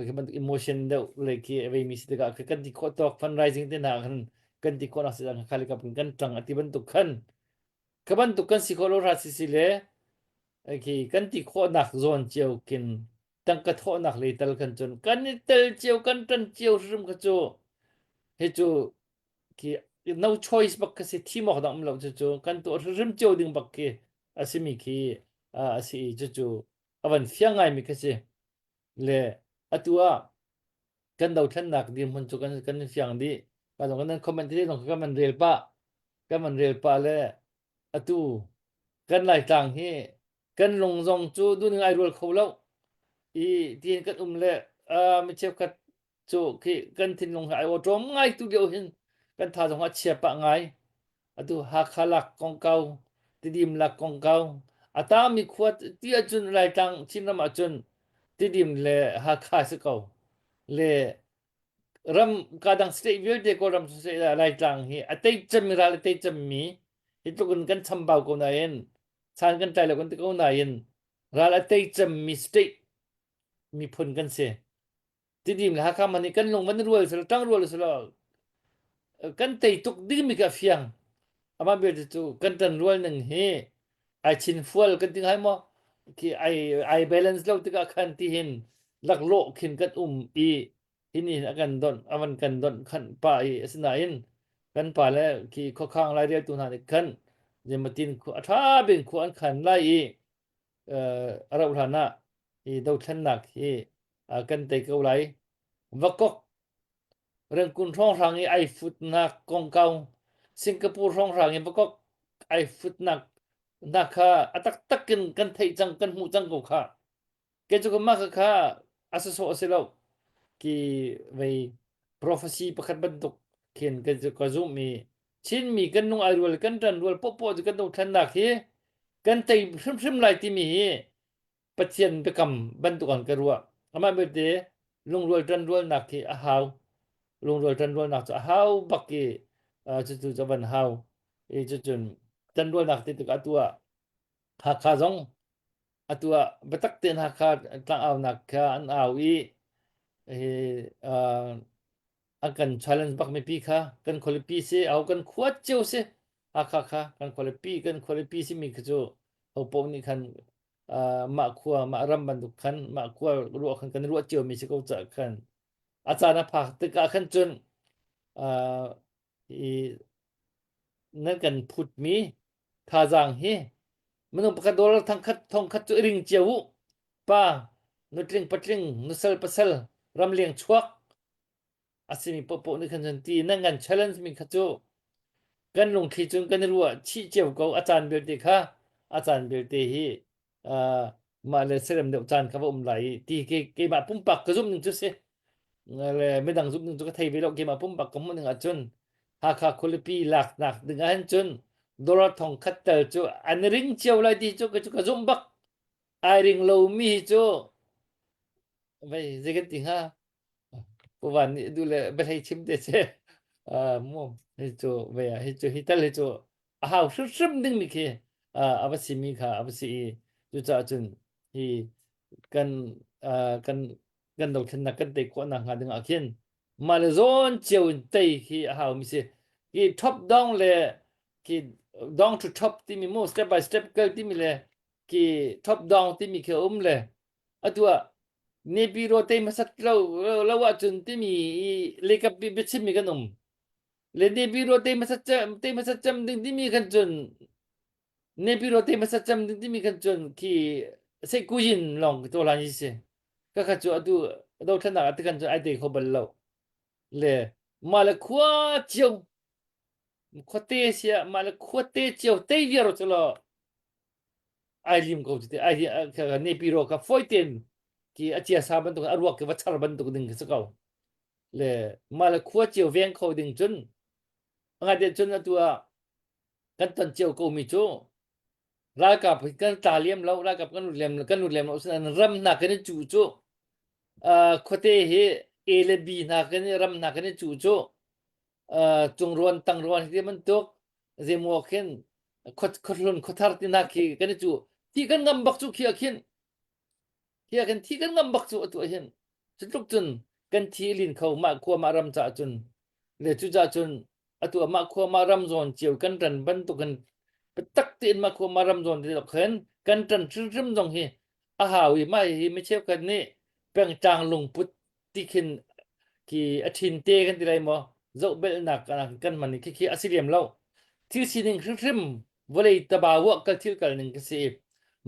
khi bantuk emotion deuh le khi a veimi si tikah kan ti khawh tawk fundraising te hna khan kan ti khawh nak si kha kap kan tang ati bantuk khan ka bantuk kan si khawh lo ra si si le khi kan ti khawh nak zawn cio kin tangka thawhnak le tal kan cun kan i tel cio kan tan cio hrim kha cu hi cu khi no choice bak ka si thim awk dang um lo cucu kan tuah hrimhrim cio ding bak khi a simi khi a si i cucu a van fiang ngaimi khi si le atu ah kan dothlennak dirhmun cu kan kan fiang dih ka zong kan comment te zong kan van rel pah kan van rel pah le atu kan laitlang hi kan lung zong cu duning ai rual kho lo i tiin kan um le mi cheukhat cu khi kan thinlung he ai awṭawm ngai tu lio hin kan tha zong a chia pah ngai. Atu Hakha lak kongkau, Tidim lak kongkau, a tangmi khua ti ahcun Laitlang Chinram ahcun Tidim le Hakha si ko. Le ram kadang state vialte Kawlram state ah Laitlang hi a tei cemmi ral a tei cemmi hi tluk in kan chambau ko nain chan kan tlai lo kan ti ko nain ral a tei cemmi state miphun kan si. Tidim le Hakha man nih kan lung van rual selaw ṭang rual selaw kan tei tuk dingmi ka fiang. Amah belte cu kan ṭan rual ning hi ai chin fual kan ti ngai maw? Khi ai ai balance lo tikah khan tihin laklawh khin kan um i hini a kan donh a van kan donh khanh pah i asinain kan pa le khi khuakhang laireltu hna nih khan zeimatin khua a ṭha bin khua an khan lai i a rauh hlan ah hi dothlennak hi kan tei ko lai. Vakok Rengkun hrawnghrang i ai futnak kongkau Singapore hrawnghrang i vakok ai futnak hna kha a taktak in kan theih cang kan hmuh cang ko kha. Kei cu mah kha kha a sawsawh a si lo. Ki vei prophecy pakhat bantuk khin ka ka zumh i Chinmi kan nung ai rual kan ṭan rual poahpoah cu kan dothlennak hi kan tei hrimhrim lai timi hi Pathian biakam bantuk an ka ruah. Amah belte lungrual ṭanrualnak hi a hau. Lungrual ṭanrualnak cu a hau bak i cucu cu van hau. I cucun ṭanrualnak ti tikah atu ah Hakha zong atu ah biatak tein Hakha tlangaunak kha an au i hi an kan challenge bak mipi kha kan khualipi si au kan khua cio si Hakha kha kan khualipi kan khualipi si mi kha cu hopo nih khan mah khua mah ram bantuk khan mah khua ruah khan kan ruah cio mi si ko ca khan a caan a phak tikah khan cun i nan kan phut mi thazaang hi minung pakhat dollar thangkhat thongkhat cu i ring cio u pa nutling patling nusal pasal ramleng chuak a simi poahpoah nih khan cun ti nan kan challenge mi kha cu kan lungthli cun kan i ruah chih cio ko a caan belte kha a caan belte hi uh, mah le serem deuh caan kha va um lai i ti ke keimah pumpak ka zumh ning cu si le midang zumh ning cu ka thei ve lo keimah pumpak ka hmuh ning ahcun Hakha khualipi laknak ding ahhin cun dollar thong khat tel cu an ring cio lai ti cu ka cu ka zumh bak ai ring lomi hi cu vei zei kan ti hnga Pu Van nih duh le biahlei chim te che. Uh, mu hi cu ve hi cu hi tal hi cu a hau hrimhrim dingmi khi uh, a va simi kha a va si i cucaah cun hi kan uh, kan kan dothlennak kan tei khawh nak hnga ding ah khin mah le zawn cio in tei khi a hau mi si hi top down le khi down to top timi mu step by step kal timi le khi top down timi khi um le atu ah Nepiro te hmasat lo lo ahcun timi i leikap biachimmi kan um. Le Nepiro te hmasat cem te hmasat cem ding timi kan cun Nepiro te hmasat cem ding timi kan cun khi seikuyin lawng to lan si. Ka kha cu atu dothlennak ah tikan cun ai te kho bal lo. Le mah le khua cio khuate sia mah le khuate cio te viar cu lo ai lim ko cu te ai nepiro ka foi ten. Ki a ciasa bantuk a ruak ki va char bantuk ding khi si ko. Le mah le khua cio veng kho ding cun ngai te cun atu ah kan ton cio ko mi cu ralkap kan tla liam lo ralkap kan lut lem kan lut lem lo sin ram hna kan i cu cu khuate hi A le B hna kan i ram hna kan i cu cu cungruan tangruan hi bantuk zeimaw khin khuahlun khuathar ti hna khi kan i cu thi kan ngam bak cu khi ah khin Hi ah khin thi kan ngam bak cu atu ah hin. Cu tluk cun kan thi lin kho mah khua mah ram caah cun le cucaah cun atu ah mah khua mah ram zawn cio kan ṭan bantukin biatak tein mah khua mah ram zawn ti khin kan ṭan hrimhrim zong hi a hau i mah hihi mi cheukhat nih pengtlang lungput ti khin khi a ṭhin te kan ti lai maw zohbelhnak kan hman i khikhi a si lem lo. Thil sining hrimhrim vawlei tabau ah kal thil kal ning ka si i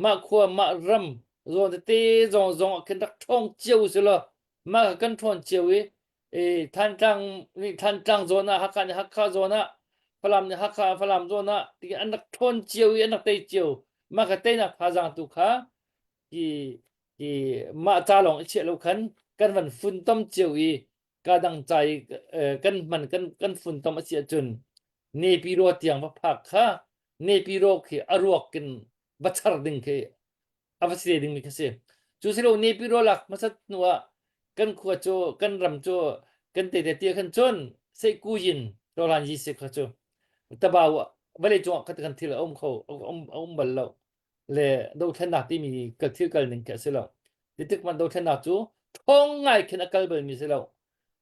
mah khua mah ram zawn tete zong zong ah khin rak ṭhawng cio si law mah kha kan ṭhawn cio i e Thantlang nih Thantlang zawn ah Hakha nih Hakha zawn ah Falam nih Hakha Falam zawn ah ti an rak ṭhawn cio i an rak tei cio mah kha teinak thazaang tu kha hi hi mah ca lawng i chiah lo khan kan van funtom cio i ka dang ca i kan hman kan kan funtom a si ahcun Nepiro tiang va phak kha Nepiro khi a ruak in va char ding khi a va si te dingmi khi si. Cu si lo Nepiro lak hmasat hnu ah kan khua cu kan ram cu kan te te tia khan cun Seihkuyin Rolan Yi si kha cu tabau vawlei cungah khat kan thil a um kho a um bal lo le dothlennak timi kal thil kal ning khi a si lo. Titik man dothlennak cu ṭhawng ngai khin a kal balmi si lo.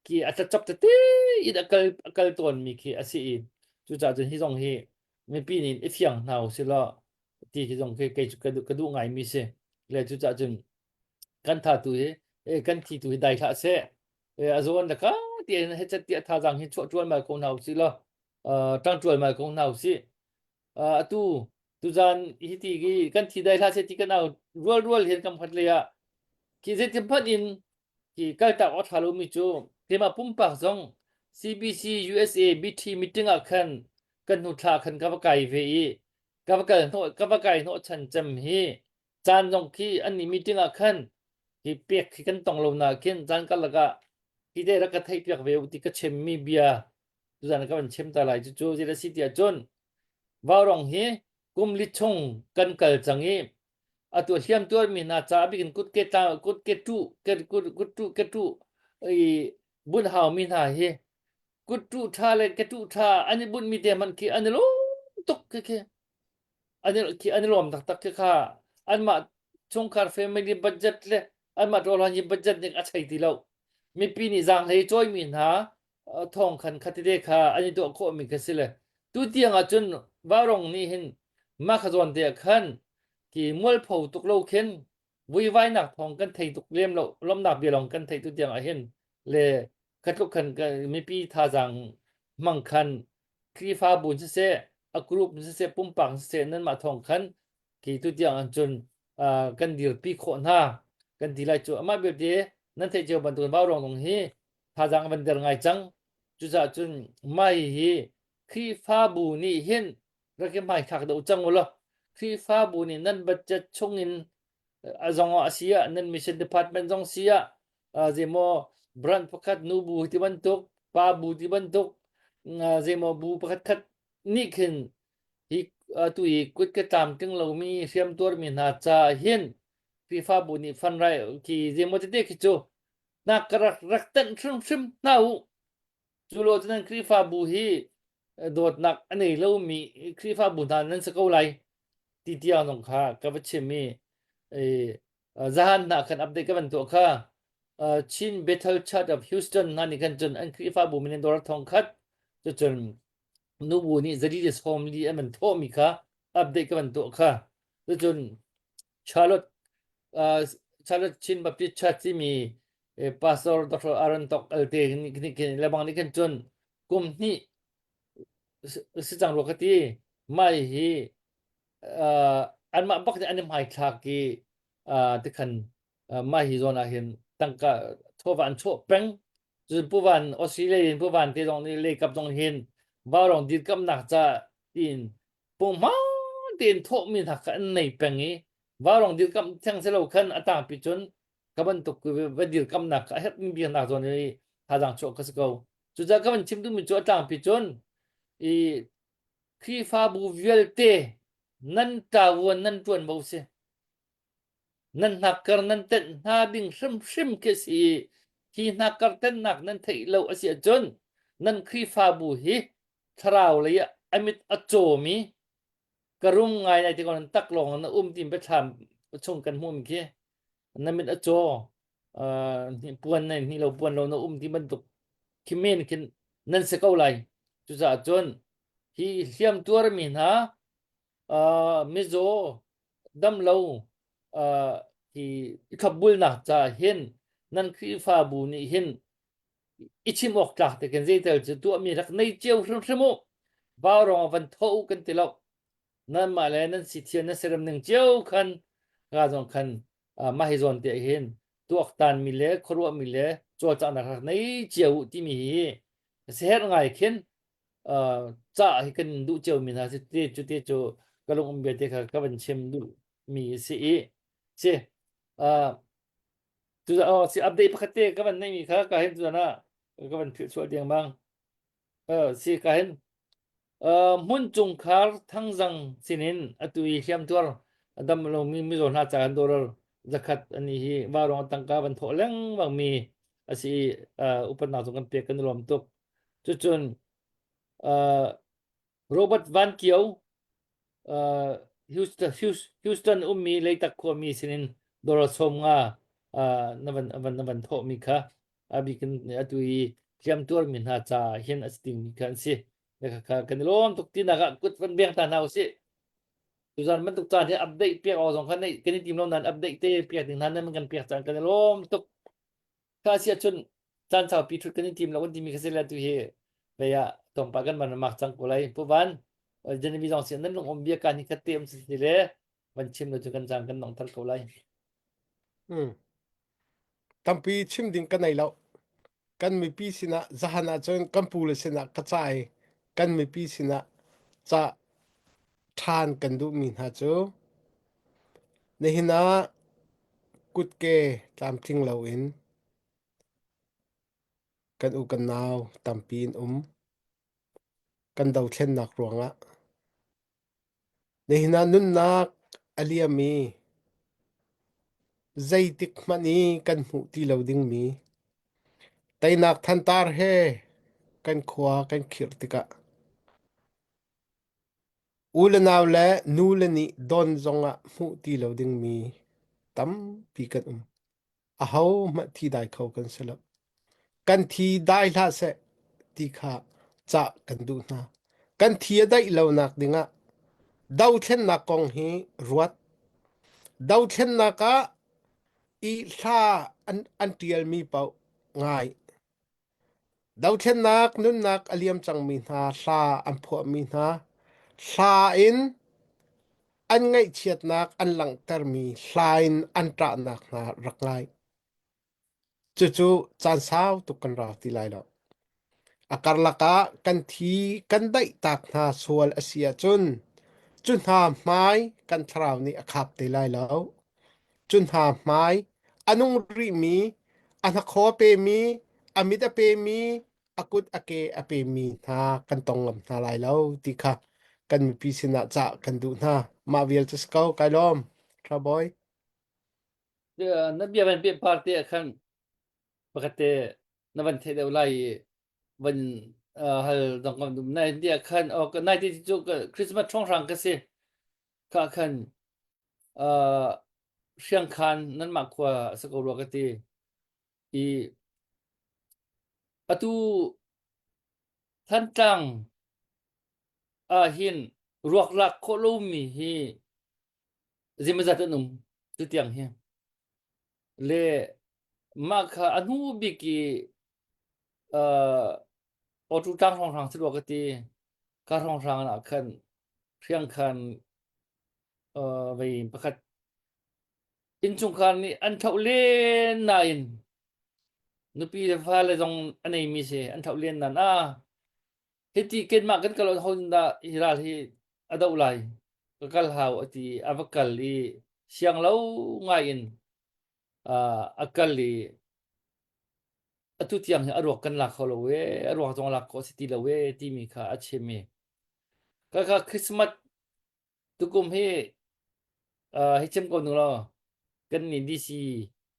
Khi a tlacap tete in a kal a kal tawnmi khi a si i cucaah cun hi zong hi mipi nih i fiang hna usih law ti khi zong khi kei cu ka duh, ka duh ngaimi si. Le cucaah cun kan tha tu hi eh, kan thi tu hi dai hlah seh. Eh, a zawn le ka ti in hechet tiah thazaang hi chuah ṭual mal ko hna usih law uh, ṭang ṭual mal ko hna usih. Uh, atu tuzan hi ti hi kan thi dai hlah seh ti kan au rual rual hin kam khat lei ah khi zeitin hmanh in khi kaltak awk ṭha lomi cu keimah pumpak zong CBC USA BT meeting ah khan kan hnu thla khan ka va kai ve i ka va kal hnawh ka va kai hnawh chan cem hi caan zong khi an ni meeting ah khan hi pek khi kan tong lo na khin caan karlak ah hi te rak ka theih piak ve u ti ka chimmi bia tuzan ka van chim ta lai cucu zei si tiah cun Vaurong hi kum li chung kan kal cang i atu hliam tuarmi hna ca bik in kut ke tla kut ke tu ke kut kut tu ke tu i bun haumi hna hi kut tu tha le ke tu tha an i bunh mi te man khi an i lawm tuk khi khi an i khi an i lawm taktak khi kha anmah chungkhar family budget le anmah ṭawlhan hi budget ning a chei ti lo mipi nih zaanghlei cawimi hna thawng khan khatite kha an i tuah khawhmi kha si le tu tiang ah cun Vaurong nih hin mah kha zawn te ah khan ki mualpho tuk lo khin vuivainak thawng kan thei tuk lem lo lawmnak bia lawng kan theih tu tiang ah hin le khatluk khan mipi thazaang hmang khan Khrihfabu siseh a group siseh pumpak siseh nanmah thawng khan ki tu tiang an cun kan dirpi khawh hna kan ti lai cu amah belte nan theih cio bantukin Vaurong zong hi thazaang van der ngai cang cucaah cun mai hi Khrihfabu nih hin rak i hmaithlak deuh cang u law Khrihfabu nih nan budget chungin a zong ah a si ah nan mission department zong si ah zeimaw branch pakhat nu bu ti bantuk pa bu ti bantuk zeimaw bu pakhat khat nih khin hi atu i kut ke tlamtling lomi hriam tuarmi hna ca hin Khrihfabu nih funrai khi zeimaw tete khi cu nak ka rak rak tenh hrimhrim hna u. Cu lo cu nan Khrihfabu hi dawtnak a nei lomi Khrihfabu hna nan si ko lai ti tiang zong kha ka va chim i zahan hna khan update ka van tuah kha Chin Bethel Church of Houston hna nih khan cun an Khrihfabu min in dollar thong khat cucun nubu nih zali le sawm li an van thawhmi kha update ka van tuah kha cucun Charlotte uh, Charlotte Chin Baptist Church timi Pastor Dr. Aaron Tok Alte nih lebang nih khan cun kum hnih si cang rua ka ti mai hi uh, anmah bak nih an i hmaithlak i uh, tikhan uh, mai hi zawn ah hin tangka chawva an chuah peng cun puvan Australia in puvan te zong nih lei kap zong hin vaurong dirkamnak ca tiin punghman tein thawhmi hna kha an nei peng i vaurong dirkamh theng si lo khan a tangpi cun. Ka bantuk va dirkamnak a herhmi biaknak zawn i thazaang chuah ka si ko. Cucaah ka van chim duhmi cu a tlangpi cun i Khrihfabu vialte nan ṭavuan nan ṭuanvo si. Nan hnakkar nan tenh hna ding hrimhrim khi a si i hi hnakkar tenhnak nan theih lo a si ahcun nan Khrihfabu hi thlarau lei ah a mit a cawmi ka rum ngai lai ti ko nan tak lawng na um ti biathlam chung kan hmuhmi khi na mit a caw uh, puan na hni lo puan lo na um ti bantuk khi men khin nan si ko lai cucaah cun hi hliam tuarmi hna uh, mizaw damlo uh, hi i thlopbulnak caah hin nan Khrihfabu nih hin i chim awk tlak te kan zeitel cu tuahmi rak nei cio hrimhrim u vaurawng ah van tho u kan ti lo nanmah le nan si thian nan siram ning cio khan ka zong khan mah hi zawn te hin tuaktan mi le khuaruah mi le cawlcanghnak rak nei cio u timi hi seher ngai khin ca hi kan duh cio mi hna si te cu te cu ka lung um bia te kha ka van chim duh mi si i si Cu oh, si update pakhat te ka van neimi kha ka hin tuan ah ka van philh sual dengmang. Uh, si ka hin uh, hmun chungkhar thangzang sinin atu i hliamtuar a dam lomi mizaw hna ca kan dollar zakhat ani hi varong tangka van thawh lengmang mi asi uh, upatnak zong kan pek kan i lawm tuk. Cucun uh, Robert Van Kio, uh, Houston, Houston ummi Leitak khuami sinin dollar 50 uh, na van van na van thawhmi kha a bikin atu i hliamtuarmi hna ca hin a si dingmi kha an si. Kha kan i lawm tuk tinak ah kut van beng ta hna usih. Tuzan bantuk caan hi update piak awk zong kha nei kan i tim lo nain update te piak ding hna nan kan piak caan kan i lawm tuk. Kha si ahcun caan saupi ṭhut kan i tim lo kan timi kha si le tu hi vei ah tlawmpal kan van mak cang ko lai. Pu Van, Genevieve zong si nan lung um bia kan hi khat te um si le van chim lo cu kan caan kan nong thar ko lai. Hmm. Tampi chim ding ka nei lo. Kan mipi sinah zahan ahcun kan pu le sinah ka ca i kan mipi sinah ca ṭhan kan duhmi hna cu nihin ah Kutke tlamtling loin kan u kan nau tampi an um. Kan dothlennak ruangah nihin ah nunnak a liam i zeitik hmanh i kan hmuh ti lo dingmi teinak thantar he kan khua kan khirh tikah U le nau le nu le nih don zongah hmuh ti lo dingmi tampi kan um. Ahohmanh thi dai kho kan si lo. Kan thi dai hlah seh ti kha cah kan duh hna. Kan thi a daih lonak dingah dothlennak kong hi ruat. Dothlennak ah i hla an, an ṭialmi paoh ngai. Dothlennak nunnak a liam cangmi hna hla an phuahmi hna hla in an ngaihchiatnak an langhtermi hla in an ṭahnak hna rak ngai. Cucu caan sau tuk kan rau ti lai lo. A karlak ah kan thi kan daihtak hna sual a si ahcun cu hna hmai kan thlarau nih a khap te lai lo. Cu hna hmai a nung rihmi, a hnakhaw a pemi, a mit a pemi, a kut a ke a pemi hna kan tong ngam hna lai lo ti kha kan mipi sinah cah kan duh hna. Mah vial cu si ko. Kai lawm. Tha Bawi. Na bia van peh par te ah khan pakhat te na van theih deuh lai i van hal dong kam dum nai ti ah khan oh nai ti cu Christmas hrawnghrang ka si kha khan uh, Hriangkhan nanmah khua a si ko rua ka ti. I atu Thantlang ah hin ruak lak khawh lomi hi zeimawzat an um tutiang hi. Le mah kha a hnu bik i uh, Awtu tlang hrawnghrang si rua ka ti. Ka hrawnghrang ah khan Hriangkhan uh, vei pakhat innchungkhar nih an thlauh len nain nupi le fale zong a neimi si an thlauh len nain ah hiti keimah kan kal hon dah hi ral hi a doh lai ka kal hau a ti a va kal i siang lo ngai in. Uh, a kal i atu tiang hi a ruak kan lak kho lo e, a ruak zong lak khawh si ti lo e timi kha a chim i ka kha Christmas tukum hi uh, hi chim ko nu law kan nih DC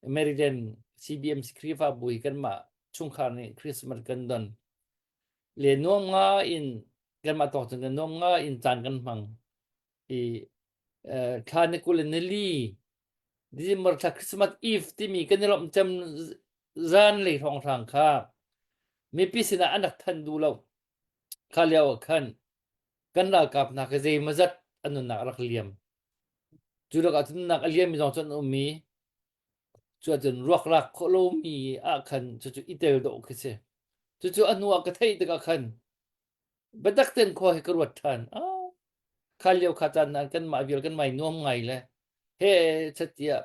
Maryland CBMC Khrihfabu hi kanmah chungkhar nih Christmas kan don le nuam nga in kanmah tawk cun kan nuam nga in caan kan hmang i uh, thla ni 20 le nili December thla Christmas Eve timi kan i lawmh cem zan lei hrawnghrang kha mipi sinah an rak thanh duh lo. Kha lio ah khan kan ralkap hna kha zeimawzat an nunnak a rak liam. Cu lakah cun nunnak a liammi zong cu an um i cu ahcun ruak lak khawh lomi ah khan cucu i tel dawh khi si. Cucu a hnu ah ka theih tikah khan biatak tein khua hi ka ruat ṭhan. Ah, kha lio kha caan ah kanmah vial kan mai nuam ngai le he chatiah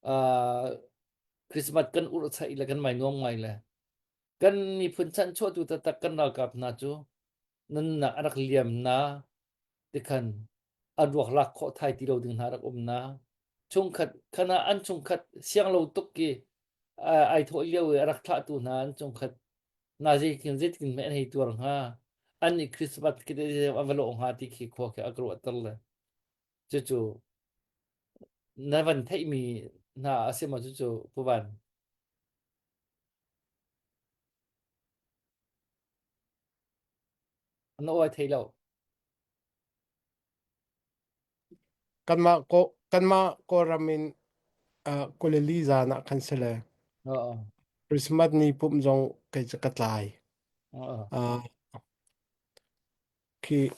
uh, Christmas kan urh chaih le kan mai nuam ngai le kan miphun chanchuahtu taktak kan ralkap hna cu nunnak a rak liam na tikhan a ruak lak khawh thai ti lo ding hna rak um na chungkhat khana an chungkhat siang lo tuk ki ai thawh lio i a rak thlahtu hna an chungkhat na zeitin zeitin meh an hei tuar hnga an nih Christmas khi a va lawh hnga ti khi khua khi a ka ruahter le cucu na van theihmi hna a si maw cucu Pu Van? Na awi thei lo. Kanmah ko kanmah Kawlram in uh, kulili zan ah khan si le Oo. Christmas ni pumh zong kei cu ka tlai. Oo. Uh, khi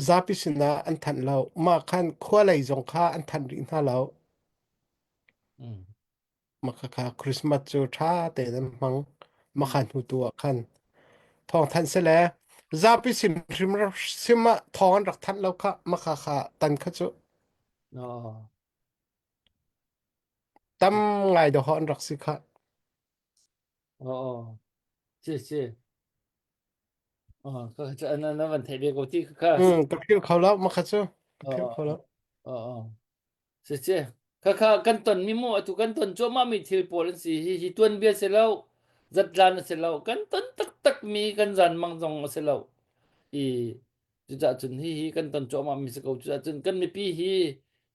zapi sinah an thanh lo. Mah khan khua lei zong kha an thanh rih hna lo. Mm. Makhakha Christmas cu ṭha tein an hmang. Makha hnu tu ah khan thawng thanh sile zapi sin hrim sim ah thawng an rak thanh lo kha makha kha tan kha cu Oo. tam ngai dawh an rak si kha. Oo. Si si. Oh, ka ka na na van theih ve ko ti kha. Mm, ka philh kho lo makha cu ka philh kho lo. Oo. Siseh, khakha kan tonmi maw atu kan ton cuahmahmi thil pawl an si. Hihi tuanbia si lo, zatlan a si lo, kan ton taktakmi kan zanmang zong a si lo. I cucaah cun hihi kan ton cuahmahmi si ko. Cucaah cun kan mipi hi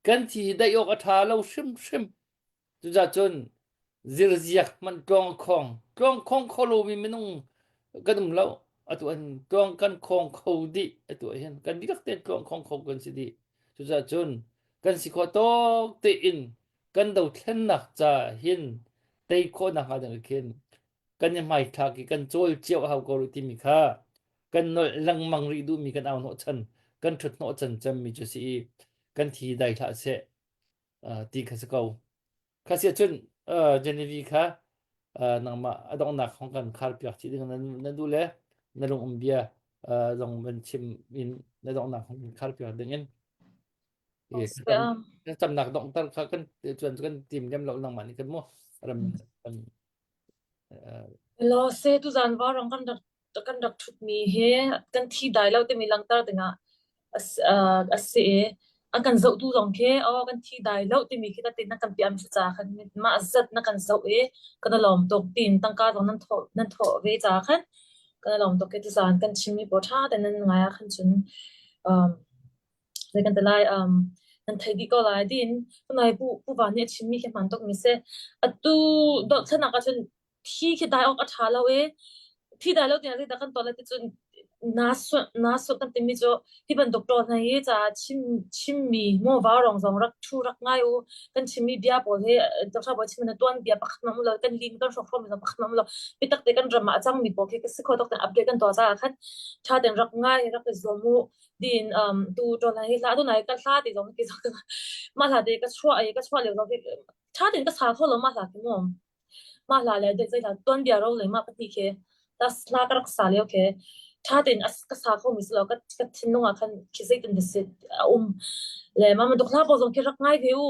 kan thi hi daih awk a ṭha lo hrimhrim. Cucaah cun zirziak hmanh tluang a khong. Tluang khong kho lomi minung kan um lo. Atu an tluang kan khong kho dih. Atu ah hin kan dihlak tein tluang khong kho kan si dih. Cucaah cun kan si khawh tawk tein kan dothlennak ca hin tei khawhnak hnga ding khin kan i hmaithlak i kan cawl cio a hau ko rih timi kha kan nolh lengmang rih duhmi kan au hnawhchan kan ṭhut hnawhchan cemmi cu si i kan thi dai hlah seh uh, ti kha si ko. Kha si ahcun uh, Genevieve kha uh, nangmah a donghnak hong kan khar piak chih ding na, na duh le na lung um bia uh, zong van chim in na donghnak hong kan khar piak ding in kan camnak donghter kha kan chuan kan tim lem lo nangmah nih kan mu ram kan Lo se tu zan va rong kan rak kan rak ṭhutmi hi kan thi dai lo timi langhter dingah a si i an kan zohtu zong khi aw kan thi dai lo timi khi tatin na kan piah mi ca khan mah zat na kan zoh i kan i lawm tuk tiin tangka zong nan thawh nan thawh ve ca khan kan i lawm tuk i tuzaan kan chimmi pawl ṭha tein nan ngai ah khan cun um, zei kan ti lai um, nan thei dih ko lai tiin tunai pu pu Van nih a chimmi khi hmaan tuk mi si atu dothlennak ah cun thi khi dai awk a ṭha lo i thi dai lo tiang zeidah kan tuah lai ti cun naa suah naa suah kan timi cu hi bantuk ṭawl hna hi ca chim chimmi maw vaurawng zong rak ṭhu rak ngai u kan chimmi bia pawl hi Dr. Bawi chim na tuan bia pakhat hmanh um lo kan lim kan hrawk hrawmi zong pakhat hmanh um lo biatak te kan ram ah a cangmi pawl khi ka si kho tok ten update kan tuah caah khan ṭha ten rak ngai rak i zuam u din um tu ṭawl hna hi hla tu nai ka hla ti zong ki zong mah hla te ka chuah i ka chuah lio zong khi ṭha ten ka sa kho lo mah hla khi mu Mah hla le zeihla tuanbia ro le mah pahnih khi tas hla ka rak sa lio khi ṭha tein ka sa khomi si lo ka ka thinlung ah khan khi zeitin dah si a um le mah bantuk hla pawl zong khi rak ngai ve u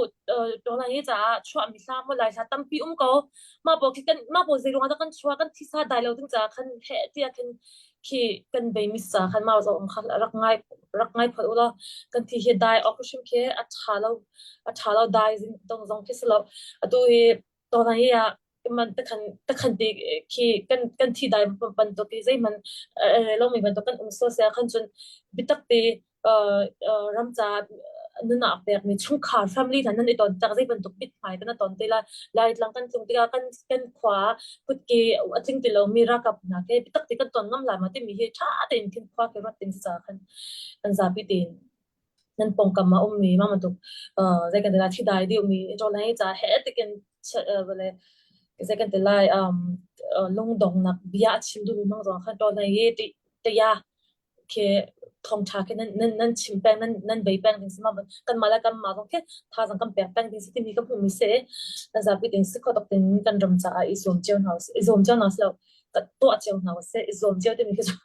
ṭawlai hi caah chuahmi hla maw lai hla tampi um ko mah pawl khi kan mah pawl zei ruangah dah kan chuah kan thisa dai lo ding caah khan heh tiah khin khi kan beimi ca khan mah zong kha rak ngai rak ngai phot u law kan thi hi dai awk hrim khi a ṭha lo a ṭha lo dai zing dong zong khi si lo atu hi. To hi ah man takhan takhan te khi kan kan thi dai bantuk i zeihmanh lomi bantuk kan um sual sia khan cun biatak te ram ca nunak pekmi chungkhar family hna nan i ton tak zei bantuk mithmai kan ton te la Laitlang kan tlung tikah kan kan khua kutke a tling ti lomi ralkap hna ke biatak te kan ton ngam lai ma timi hi tha tein khin khua ke ruat ding ca khan kan zapi tein nan pawngkam ah ummi mah bantuk zei kan ti lai thidai deuhmi rawl ei ca he tikin vale zei kan ti lai lungdongnak bia a chim duhmi hmang zong khan rawl ei i taya khi thawngṭha khi nan nan nan chim peng nan nan bei peng ding si ma kanmah le kanmah zong khi thazaang kan pek peng ding si timi ka hmuhmi si kan zapi tein si kho tuk tein kan ram caah i zuam cio hna i zuam cio hna silo tuah cio hna usih i zuam cio timi khi cu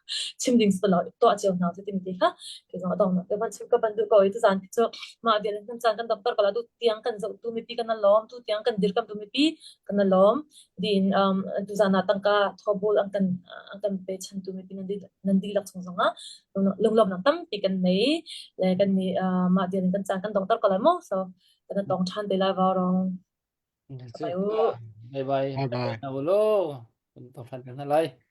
chim ding si lo tuah cio hna usih timi ti kha kei zong a dong nak van chim ka van duh ko i tuzaan khi cu mah vial in caan kan doctor kala tu tiang kan zoh tu mipi kan lawm tu tiang kan dirkam tu mipi kan lawm din um tuzaan ah tangka thobul an kan an kan pe chan tu mipi nan di nan dihlak chung zong ah lunglawmnak tampi kan nei le kan nih mah vial in kan caan kan doctor kala mo so kan tong than te lai vau rong Bye bye. Bye bye. Bye bye.